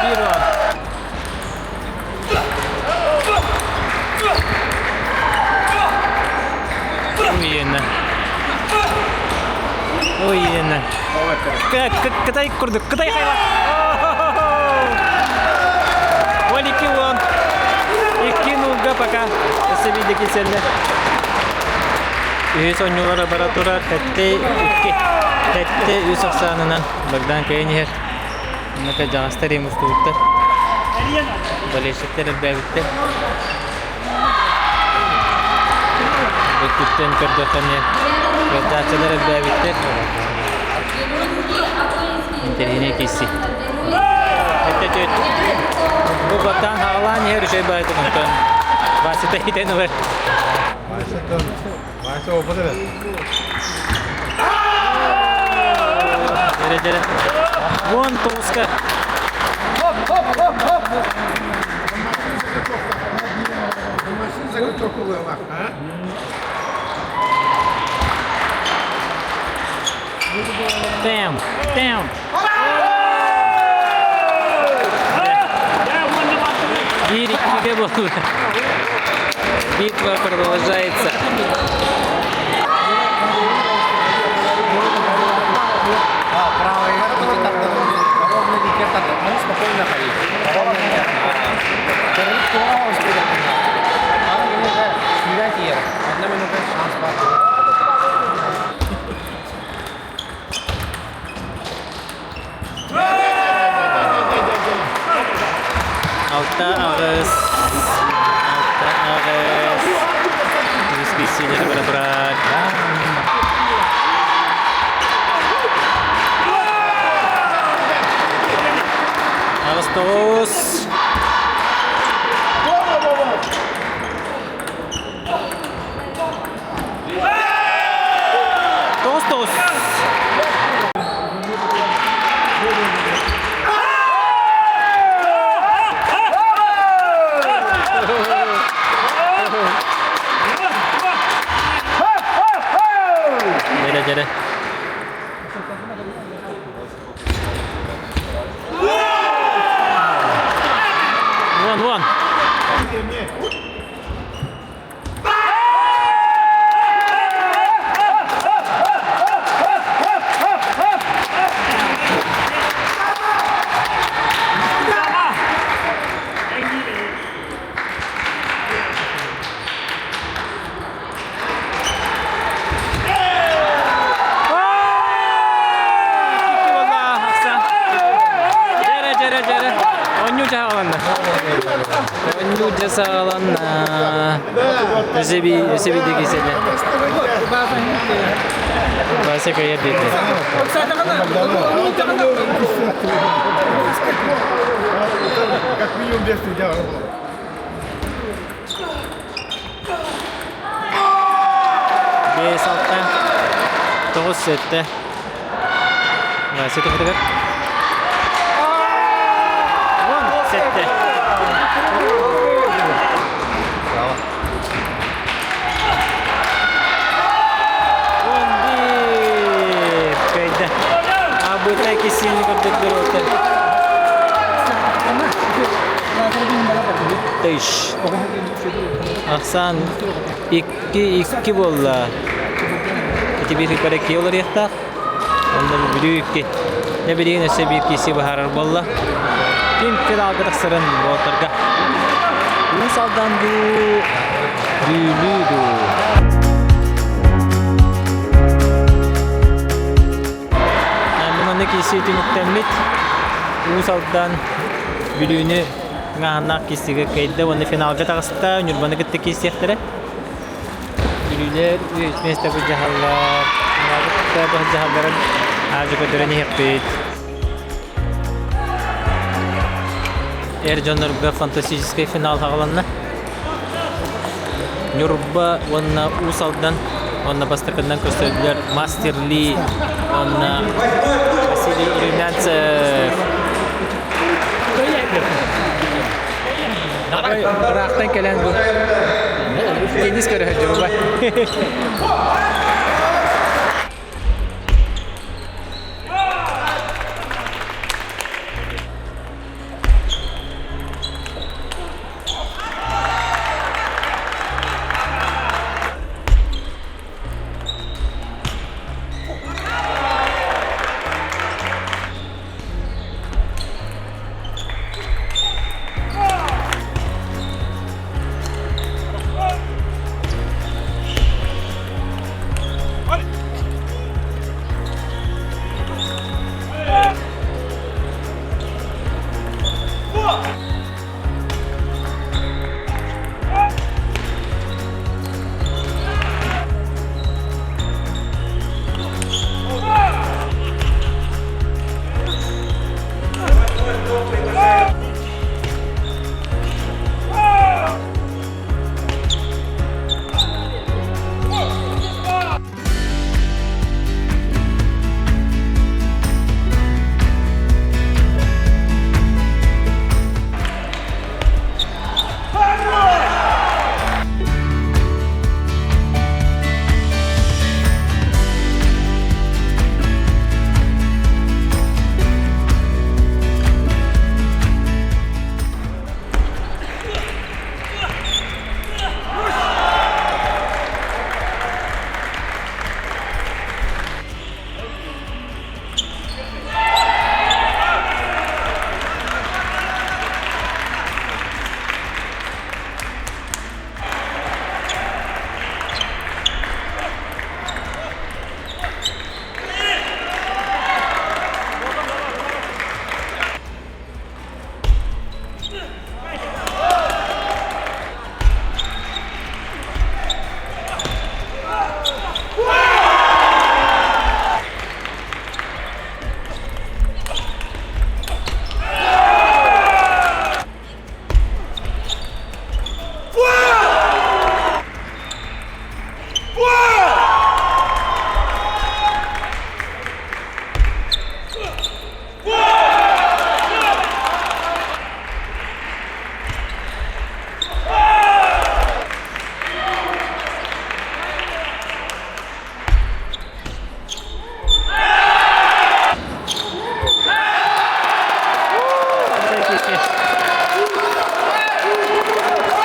Биир уон. Уйена. Уйена. Кытай курдук, Кытай хайла. 12 уон. Икки нулга пока. Өссө биирдэ киирсэллэр. Үһүс оонньуулара бара турар. Тэтте икки. Тэтте үс ахсаанынан Богдан кыайан иһэр. Онно дьаҕастар им устубуттар. Болельщиктэр элбээбиттэр. Өттүттэн көрдөххө эмиэ передачалар элбээбиттэр. Интэриэһинэй киирсии. Эттэ түөт. Бу баттаан хаалаан иһэр үчүгэй баайдык онтон Васята хитэн ылар. Вася опыт эбит. Дьэрэ дьэрэ. Вон тоҕуска. Damn, damn. Биир иккигэ буолла. Битва продолжается. Алта аҕыс, алта аҕыс, үс киирсиилэри бара турар. Аҕыс тоҕус. Тоҕус тоҕус. Дьэрэ дьэрэ. Вон, вон. Дьэрэ, дьэрэ, дьэрэ. Онньуу дьаһаланна. Онньуу дьасааланна. Өсеби, өсеби дегиселе. Вася кайя диэти. Как минимум 200 было. Биэс алта, тоҕус сэттэ. Вася төһөтүгэр? Уон сэттэ. Көрдөрдөр уолтан. Тыш. Ахсаан 2-2 буолла. Ити биир кыппара икки олоруохтаах. Онно Бүлүү икки. Не билигин өссө биир киси быһаарар буолла. Ким финалга тахсарын уолтарга. Уус Алдан дуу, Бүлүү дуу. Маннык киси түмүктэммит. Уус Алдан Бүлүүнү тыҥааһыннаах киисигэ кыайда уонна финалга таҕыста. Ньурбаны кытта киирсиэхтэрэ. Бүлүүлэр үс миэстэ былдьаһаллар. Финалга былдьаһалларын аадьы көрдөрөн иһиэхпит. Эр дьоннорго фантастическай финал хаҕаланна. Ньурба уонна Уус Алдан уонна бастакынан көрсөллөр Мастер Ли уонна Василий Румянцев. Ыраахтан кэлэн бу теннис көрө сылдьыбыт.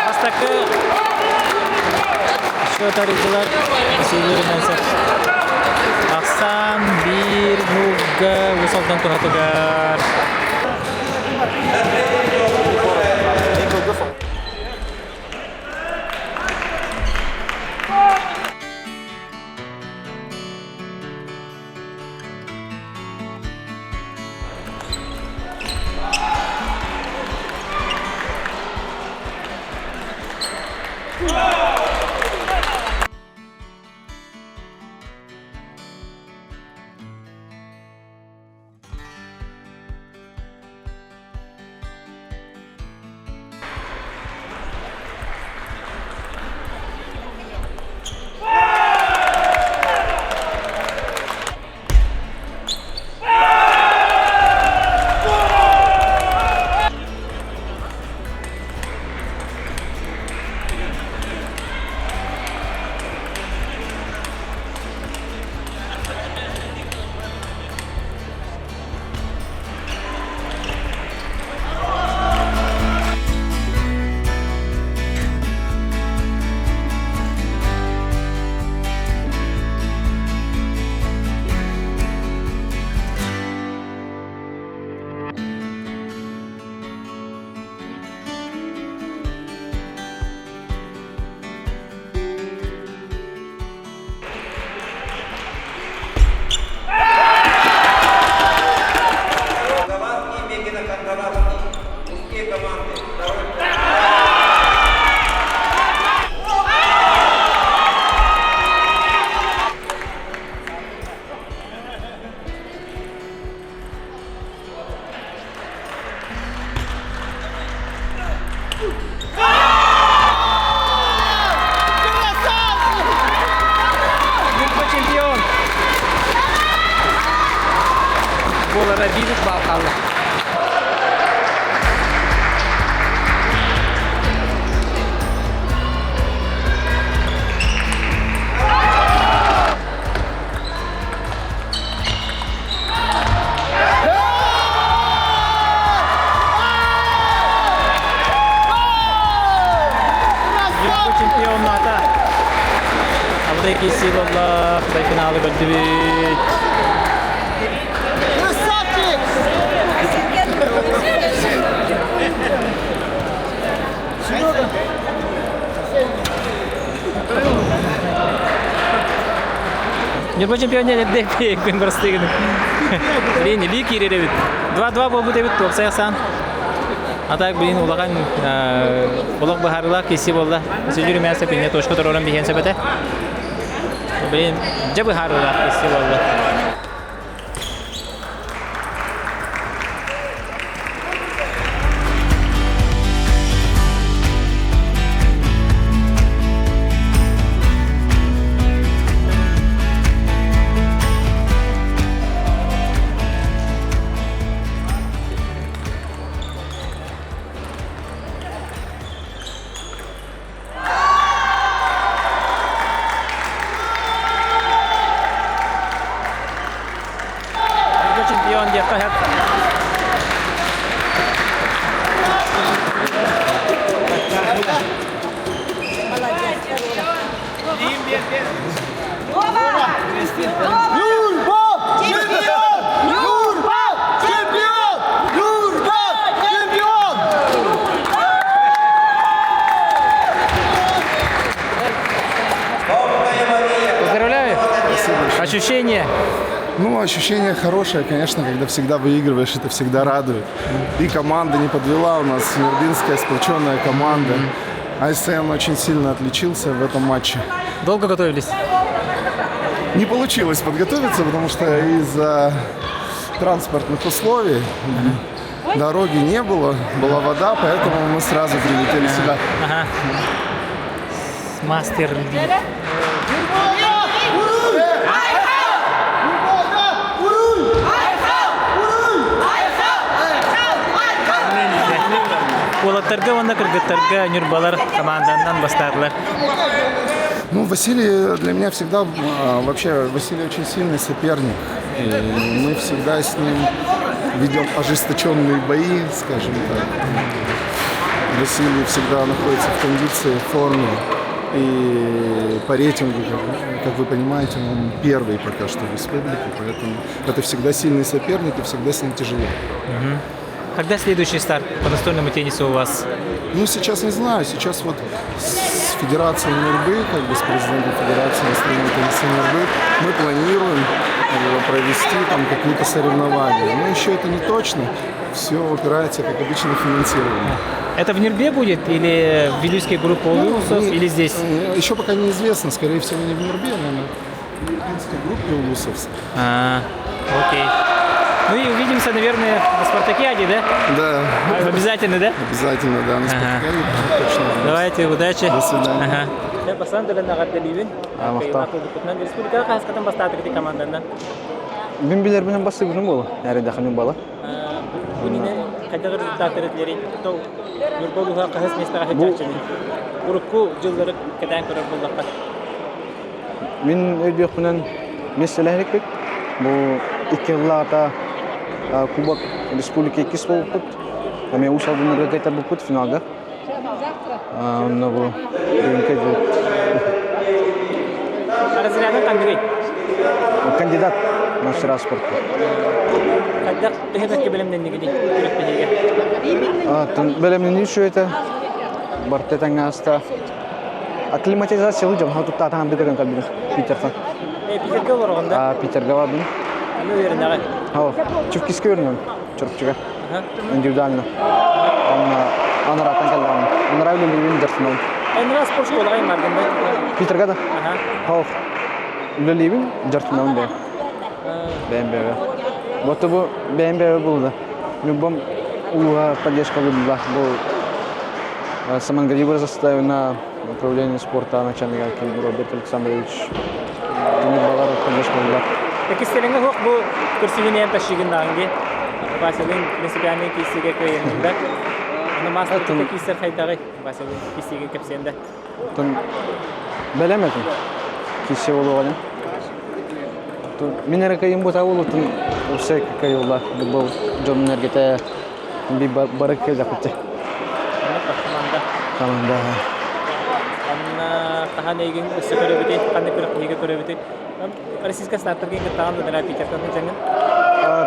Бастакы счет арыйдылар Василий Румянцев. Ахсаан биир нуулга Уус Алдан туһатыгар. Биир баал хаалла. Европа чемпионата. Алтай киси болла, Кытай финалы көрдүбүт. Красавчик! Ньурба чемпионе эрдэ күн бырастыгын. Блин, илии киирэр эбит. 2-2 буолбут эбит туопсай сан. А так, блин, улахан олох быһаарыылаах киси буолла. Сөдүр мясо пинне точка торорон биһиэн сөбөтө. Блин, дьэ быһаарыылаах киси буолла. Чемпион диэххэ сөп. Нюрба! Чемпион! Нюрба! Чемпион! Нюрба! Чемпион! Поздравляю! Ощущения? Ну, ощущение хорошее, конечно, когда всегда выигрываешь, это всегда радует. И команда не подвела у нас, Нюрбинская сплоченная команда. Айсен очень сильно отличился в этом матче. Долго готовились? Не получилось подготовиться, потому что из-за транспортных условий дороги не было, была вода, поэтому мы сразу прилетели сюда. Ага. Мастер Ли. Уолаттарга уонна кыргыттарга Ньурбалар команданан бастаатылар. Ну, Василий для меня всегда, вообще, Василий очень сильный соперник. И мы всегда с ним ведем ожесточенные бои, скажем так. Василий всегда находится в кондиции, в форме. И по рейтингу, как вы понимаете, он первый пока что в республике, поэтому это всегда сильный соперник и всегда с ним тяжело. Угу. Когда следующий старт по настольному теннису у вас? Ну, сейчас не знаю. Сейчас вот с Федерацией Нюрбы, как бы с президентом Федерации настольного тенниса Нюрбы, мы планируем провести там какие-то соревнования. Но еще это не точно. Все упирается, как обычно, в финансирование. Это в Нюрбе будет или в Вилюйской группе ну, улусов, или здесь? Еще пока неизвестно. Скорее всего, не в Нюрбе, наверное, в Нюрбинской группе улусов. А, окей. Ну и увидимся, наверное, на Спартакиаде, да? Да. Обязательно, да? Обязательно, да, на Спартакиаде ага. точно. Давайте, удачи. До свидания. Ага. Бастан эҕэрдэлиибин. Республика хаһыскатын бастаатыгыт команданан. Мин билэрбинэн бастыыбыным буолу. Эрэдэхиним буола. Бу нине хайдах результаттар этилери то Ньурба улууһа хаһыс миэстэҕэ сылдьааччыный? Урукку дьыллары кэтээн көрөр буоллахха. Мин өйдүөхпүнэн миэстэлэһэрикпит. Бу икки сыллаата Кубок Республики иккис буолбуппут. Эмиэ Уус Алданнарга кайтарбыппыт финалга. Онно бу бүгүнкү Разрядын ханныгый? Кандидат мастера спорта. Хайдах төһө бэркэ бэлэмнэннигиний күрэхтэһиигэ? Бэлэмнэнии үчүгэй Барта тэҥҥэ ааста. Акклиматизация дьон туттаатаан көрөн кэлбитим Питертан. Питергэ олороҕун да? Питергэ бардым. Аны үөрэнэҕин? Оо, Чүккискэ үөрэнэбин, Чурапчыга. Индивидуально. Онно анарааттан кэллэҕим. Анараа үлэлиибин дьарсынабын. Анараа спорт школаҕа бардым да? Питерга да? Ха. Үлэлиибин, дьарсынабын бэйэм. Бэйэм бэйэбэ. Вот бу бэйэм бэйэбэ булда. Любом улууһа поддержка булла. Бу Самангалиева заставина управление спорта начальника Роберт Александрович кини балар поддержка булла. Кистелеңе хук бу көрсүгүнээн ташыгыннаанги. Васялыын принципиальнай киирсиигэ кыайынныҥ да? Аны мастер киирсэр хайдаҕый? Васялыын киирсиигэ кэпсиэн да? Оттон бэлэм этим. Киирсии буолуоҕа диэн. Мин эрэ кыайым бутаа буолуутун уопсай кыайылла бу дьонун эргитэ би бары кыайдахпыт. Команда. Команда. Анна хаһан эйигин өссө көрөбүтүй? Ханна күрэхтэһиигэ көрөбүтүй? Российскай стартарга кыттаҕын да Питерга сылдьаҥҥын?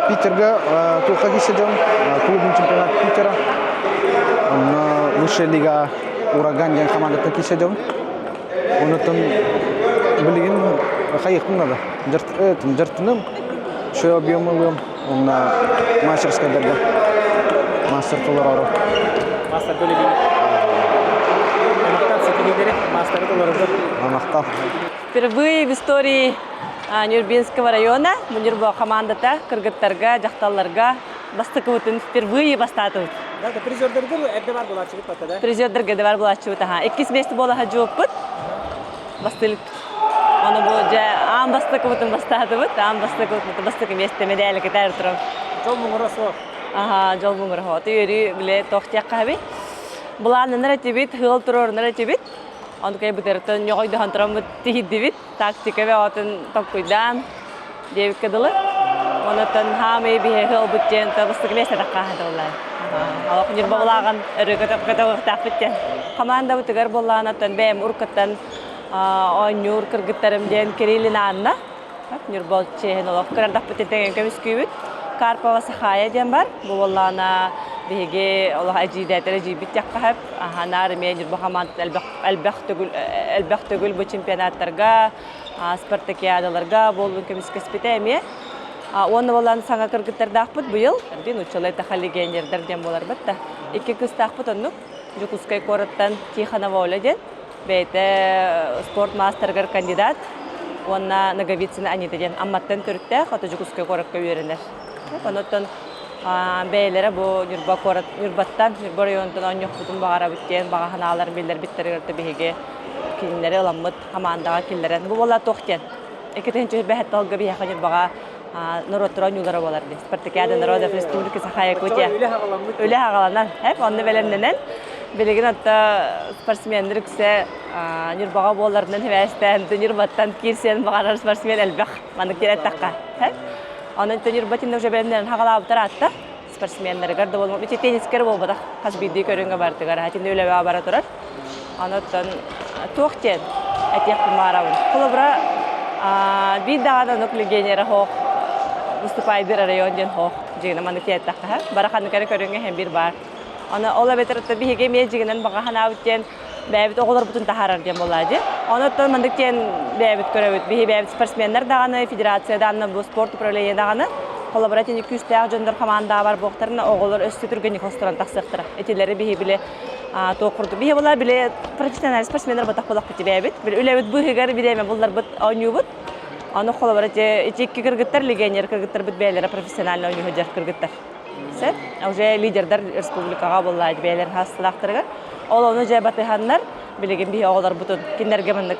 Питерга туохха киирсэ дьон клубный чемпионат Питера. Онно высшая лига Ураган диэн командаттан киирсэ дьон. Онуттан билигин хайыахпын надо. Дьартыным, шоу объем ылыам, онно мастерскайдарга мастер толорору. Мастер төлөбүн. Махтал ситиһиилэри, мастеры толороргор. Махтал. Впервые в истории Нюрбинского района Нюрба командата кыргыттарга, дьахталларга бастакыбытын впервые бастаатыбыт. Да, да, призердерге эрдэ бар булааччыбыт бата да? Призердерге да бар булааччыбыт, аха. Иккис место буола жуоппут. Бастылык. Оны бу дьэ аан бастакыбытын бастаатыбыт, аан бастакыбытын бастакы место медали кытаар турар. Жол муҥура суох. Аха, жол муҥура суох. Үөрүү биле тохтиахха хаби. Былааннанар этибит, ыал туруорунар этибит. Ону кай бытыртан ньоҕойдоһон тураммыт тиһиддибит. Тактика бөҕөтүн толкуйдаан диэбиккэ дылы. Онуттан хаамай биһи ыалбыт диэн бастакы миэстэ таххаахатыллар. Олох ньурбалааҕын өрө көтөҕүөхтаахпыт диэн. Командабытыгар буоллаҕына бэйэм уруккуттан оонньуур кыргыттарым диэн Кириллин Анна Ньурба чиэһин олох кырардахпыт тэҥэн көмүскүүбүт. Карпова Сахая диэн бар. Бу буоллаҕына биһиги олох эдьиийдээтэр эдьиийбит диэххэ сөп. Аһанаар эмиэ Ньурба хамаандата элбэх элбэх төгүл элбэх төгүл бу чемпионаттарга, спартакиадаларга буоллун көмүскэспитэ эмиэ. Уонна буолан саҥа кыргыттардаахпыт быйыл. Нууччалыы таха легионердар диэн буоларбыт да. Икки кыыстаахпыт оннук. Дьокуускай куораттан Тихонова Оля диэн. Бэйэтэ спорт маастарыгар кандидат уонна Ноговицына Анита диэн Амматтан төрүттээх, ото Дьокуускай куоракка үөрэнэр. Онуттан бэйэлэрэ бу Ньурба куорат Ньурбаттан, Ньурба оройуонуттан оонньуохпутун баҕарабыт диэн баҕа санааларын биллэрбиттэригэр биһиги кинилэри ыламмыт хамаандаҕа киллэрэн бу буола туох диэн 2 бэһэт биһиэхэ Ньурбаҕа норуоттар оонньуулара буолар дии. Спартакиада народов Республики Саха-Якутия. Үлэ аҕаланан, эп онно бэлэмнэнэн билигин отто спортсменнар үксэ Ньурбаҕа буоларынан сибээстээн Ньурбаттан киирсиэн баҕарар спортсмен элбэх маннык диэн эттэххэ. Онон Ньурба тиннэ уже бэлэмнэнэн хаҕалаабыттар аатта спортсменнарыгар да буолбут ити теннискэр буолбатах хас биирдии көрүҥҥэ барытыгар хатин үлэбэ бара турар. Онон туох диэн этиэхпин баҕарабын. Холобура, биир даҕаны оннук легионера хоох выступайдыр район диэн хоох дьигинэ маннык тиэттэххэ бара ханнык эрэ көрүҥҥэ иһэн биир баар. Оны ол эбэтэр биһиги эмиэ дьигинэн баҕа санаабыт диэн бэйэбит оҕолорбутун таһаарар диэн буоллаа дии. Онуттан маннык диэн бэйэбит көрөбүт. Биһи бэйэбит спортсменнар даҕаны, федерация даҕаны, бу спорт управление даҕаны холобура итини күүстээх дьоннор хамаандаҕа бар буохтарына оҕолор өссө түргэнник хосторон тахсыахтара. Итилэри биһи били туох курдук биһи була били профессиональный спортсменнар батах булахпыт бэйэбит. Били үлэбит быыһыгар бириэмэ булларбыт оонньуубут. Аны холобура ити икки кыргыттар легионер кыргыттарбыт бэйэлэрэ профессионально оонньуу сылдьар кыргыттар. Сөп. Уже лидердар республикаҕа буолла бэйэлэр хаастылаахтарыгар. Ол ону дьэ батыһаннар билигин биһи оҕолорбутун кинилэргэ маннык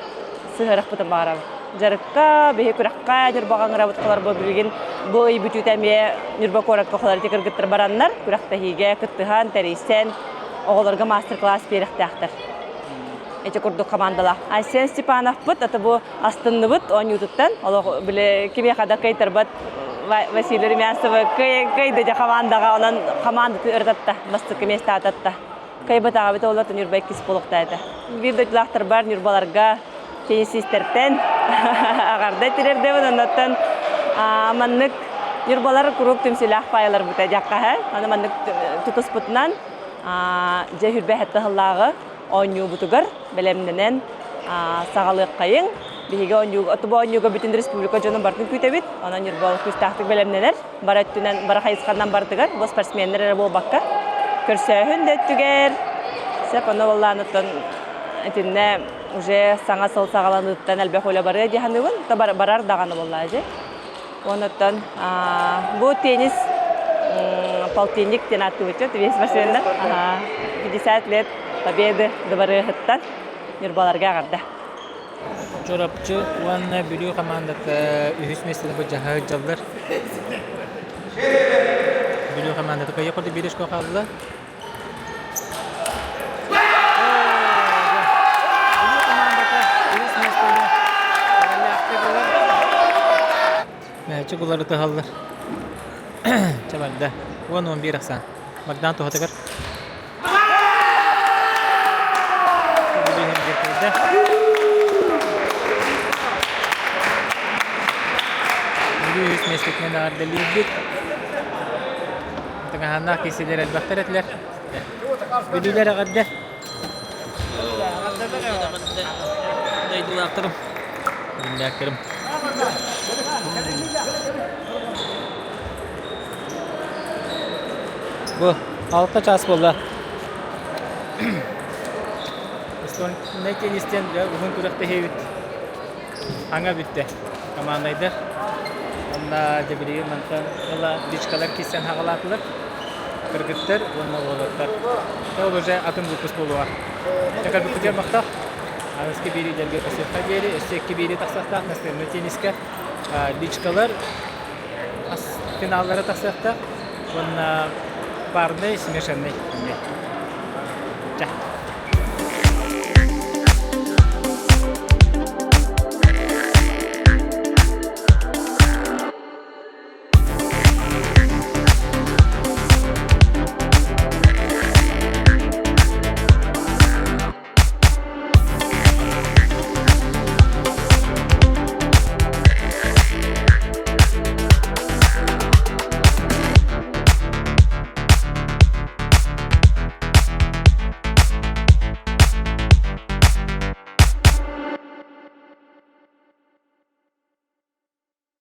сыһыарахпытын баҕарабыт. Дьарыкка, биһи күрэххэ Ньурбаҕа ыҥырабыт холорбу билигин бу ый бүтүүтэ эмиэ Ньурба куоракка холор ити кыргыттар бараннар күрэхтэһиигэ кыттыһан, тэрийсэн оҕолорго мастер-класс биэрэхтээхтэр. Ити курдук командалаах. Айсен Степановпыт, аты бу астынныбыт оонньуутуттан. Олох били кимиэхэ да кыайтарбат Василий Румянцева кыайда дьэ командаҕа, онон командатын ырытатта, бастакы миэстэ ататта. Кыайбатаҕабыт олор Ньурба иккис буолуохтаата. Биир дойдулаахтарбар Ньурбаларга теннисистэртэн аҕарда тирэрдэбин, оннуттан маннык Ньурбалар куруук түмсүүлээх паайаларбыта дьаххаһа. Аны маннык тутуспутунан дьэ хүрбэ хаттаһыллааҕы оонньуубутугар бэлэмнэнэн саҕалыаххайыҥ. Биһиги оонньууга, отобо оонньууга бүтүн республика дьонун барытын күүтэбит. Онон Ньурба күүстээхтик бэлэмнэнэр. Бары өттүнэн, бары хайысханан барытыгар, бу спортсменнэр эрэ буолбакка, көрсөөһүн да өттүгэр, сөп, ону буоллаан оттон итиннэ уже саҥа сыл саҕаланыыттан элбэх үлэ барыа дии саныыбын. Барар даҕаны буоллаа дьэ. Онуттан бу теннис полтинник диэн ааттыыбыт весь спортсменнар 50 лет победы дыбарыаһыттан Ньурбаларга аҕарда. Чурапчы уонна Бүлүү хамаандата үһүс миэстэни былдьаһа сылдьаллар. Бүлүү хамаандата кыайа курдук биир очко хаалла. Бүлүү хамаандата үһүс миэстэни эрэллээхтик ылар. Мээчик уларытыһаллар. Чэ барда. 10-11 ахсаан. Богдан туһатыгар. Бүлүү үһүс миэстэтинэн эҕэрдэлиирбит. Тыҥаһааннаах киисилэр элбэхтэр этилэр. Бүлүүлэр эҕэрдэ. Дойдулаахтарым. Биллээктэрим. Бу алта чаас буолла. Настольнай теннистен уһун күрэхтэһиибит аҥа бүттэ. Командайдар. Онна дьэ билигин мантан ыла личкалар киирсэн хаҕалаатылар. Кыргыттар уонна уолаттар. Ол уже атын выпуск буолуоҕа. Кэлбиппитигэр махтал. Аныгыскы биэриилэргэ көрсүөххэ диэри, өссө икки биэрии тахсыахтаах настольнай теннискэ. Личкалар финаллара тахсыахтаах уонна парный, смешанный. Чэ.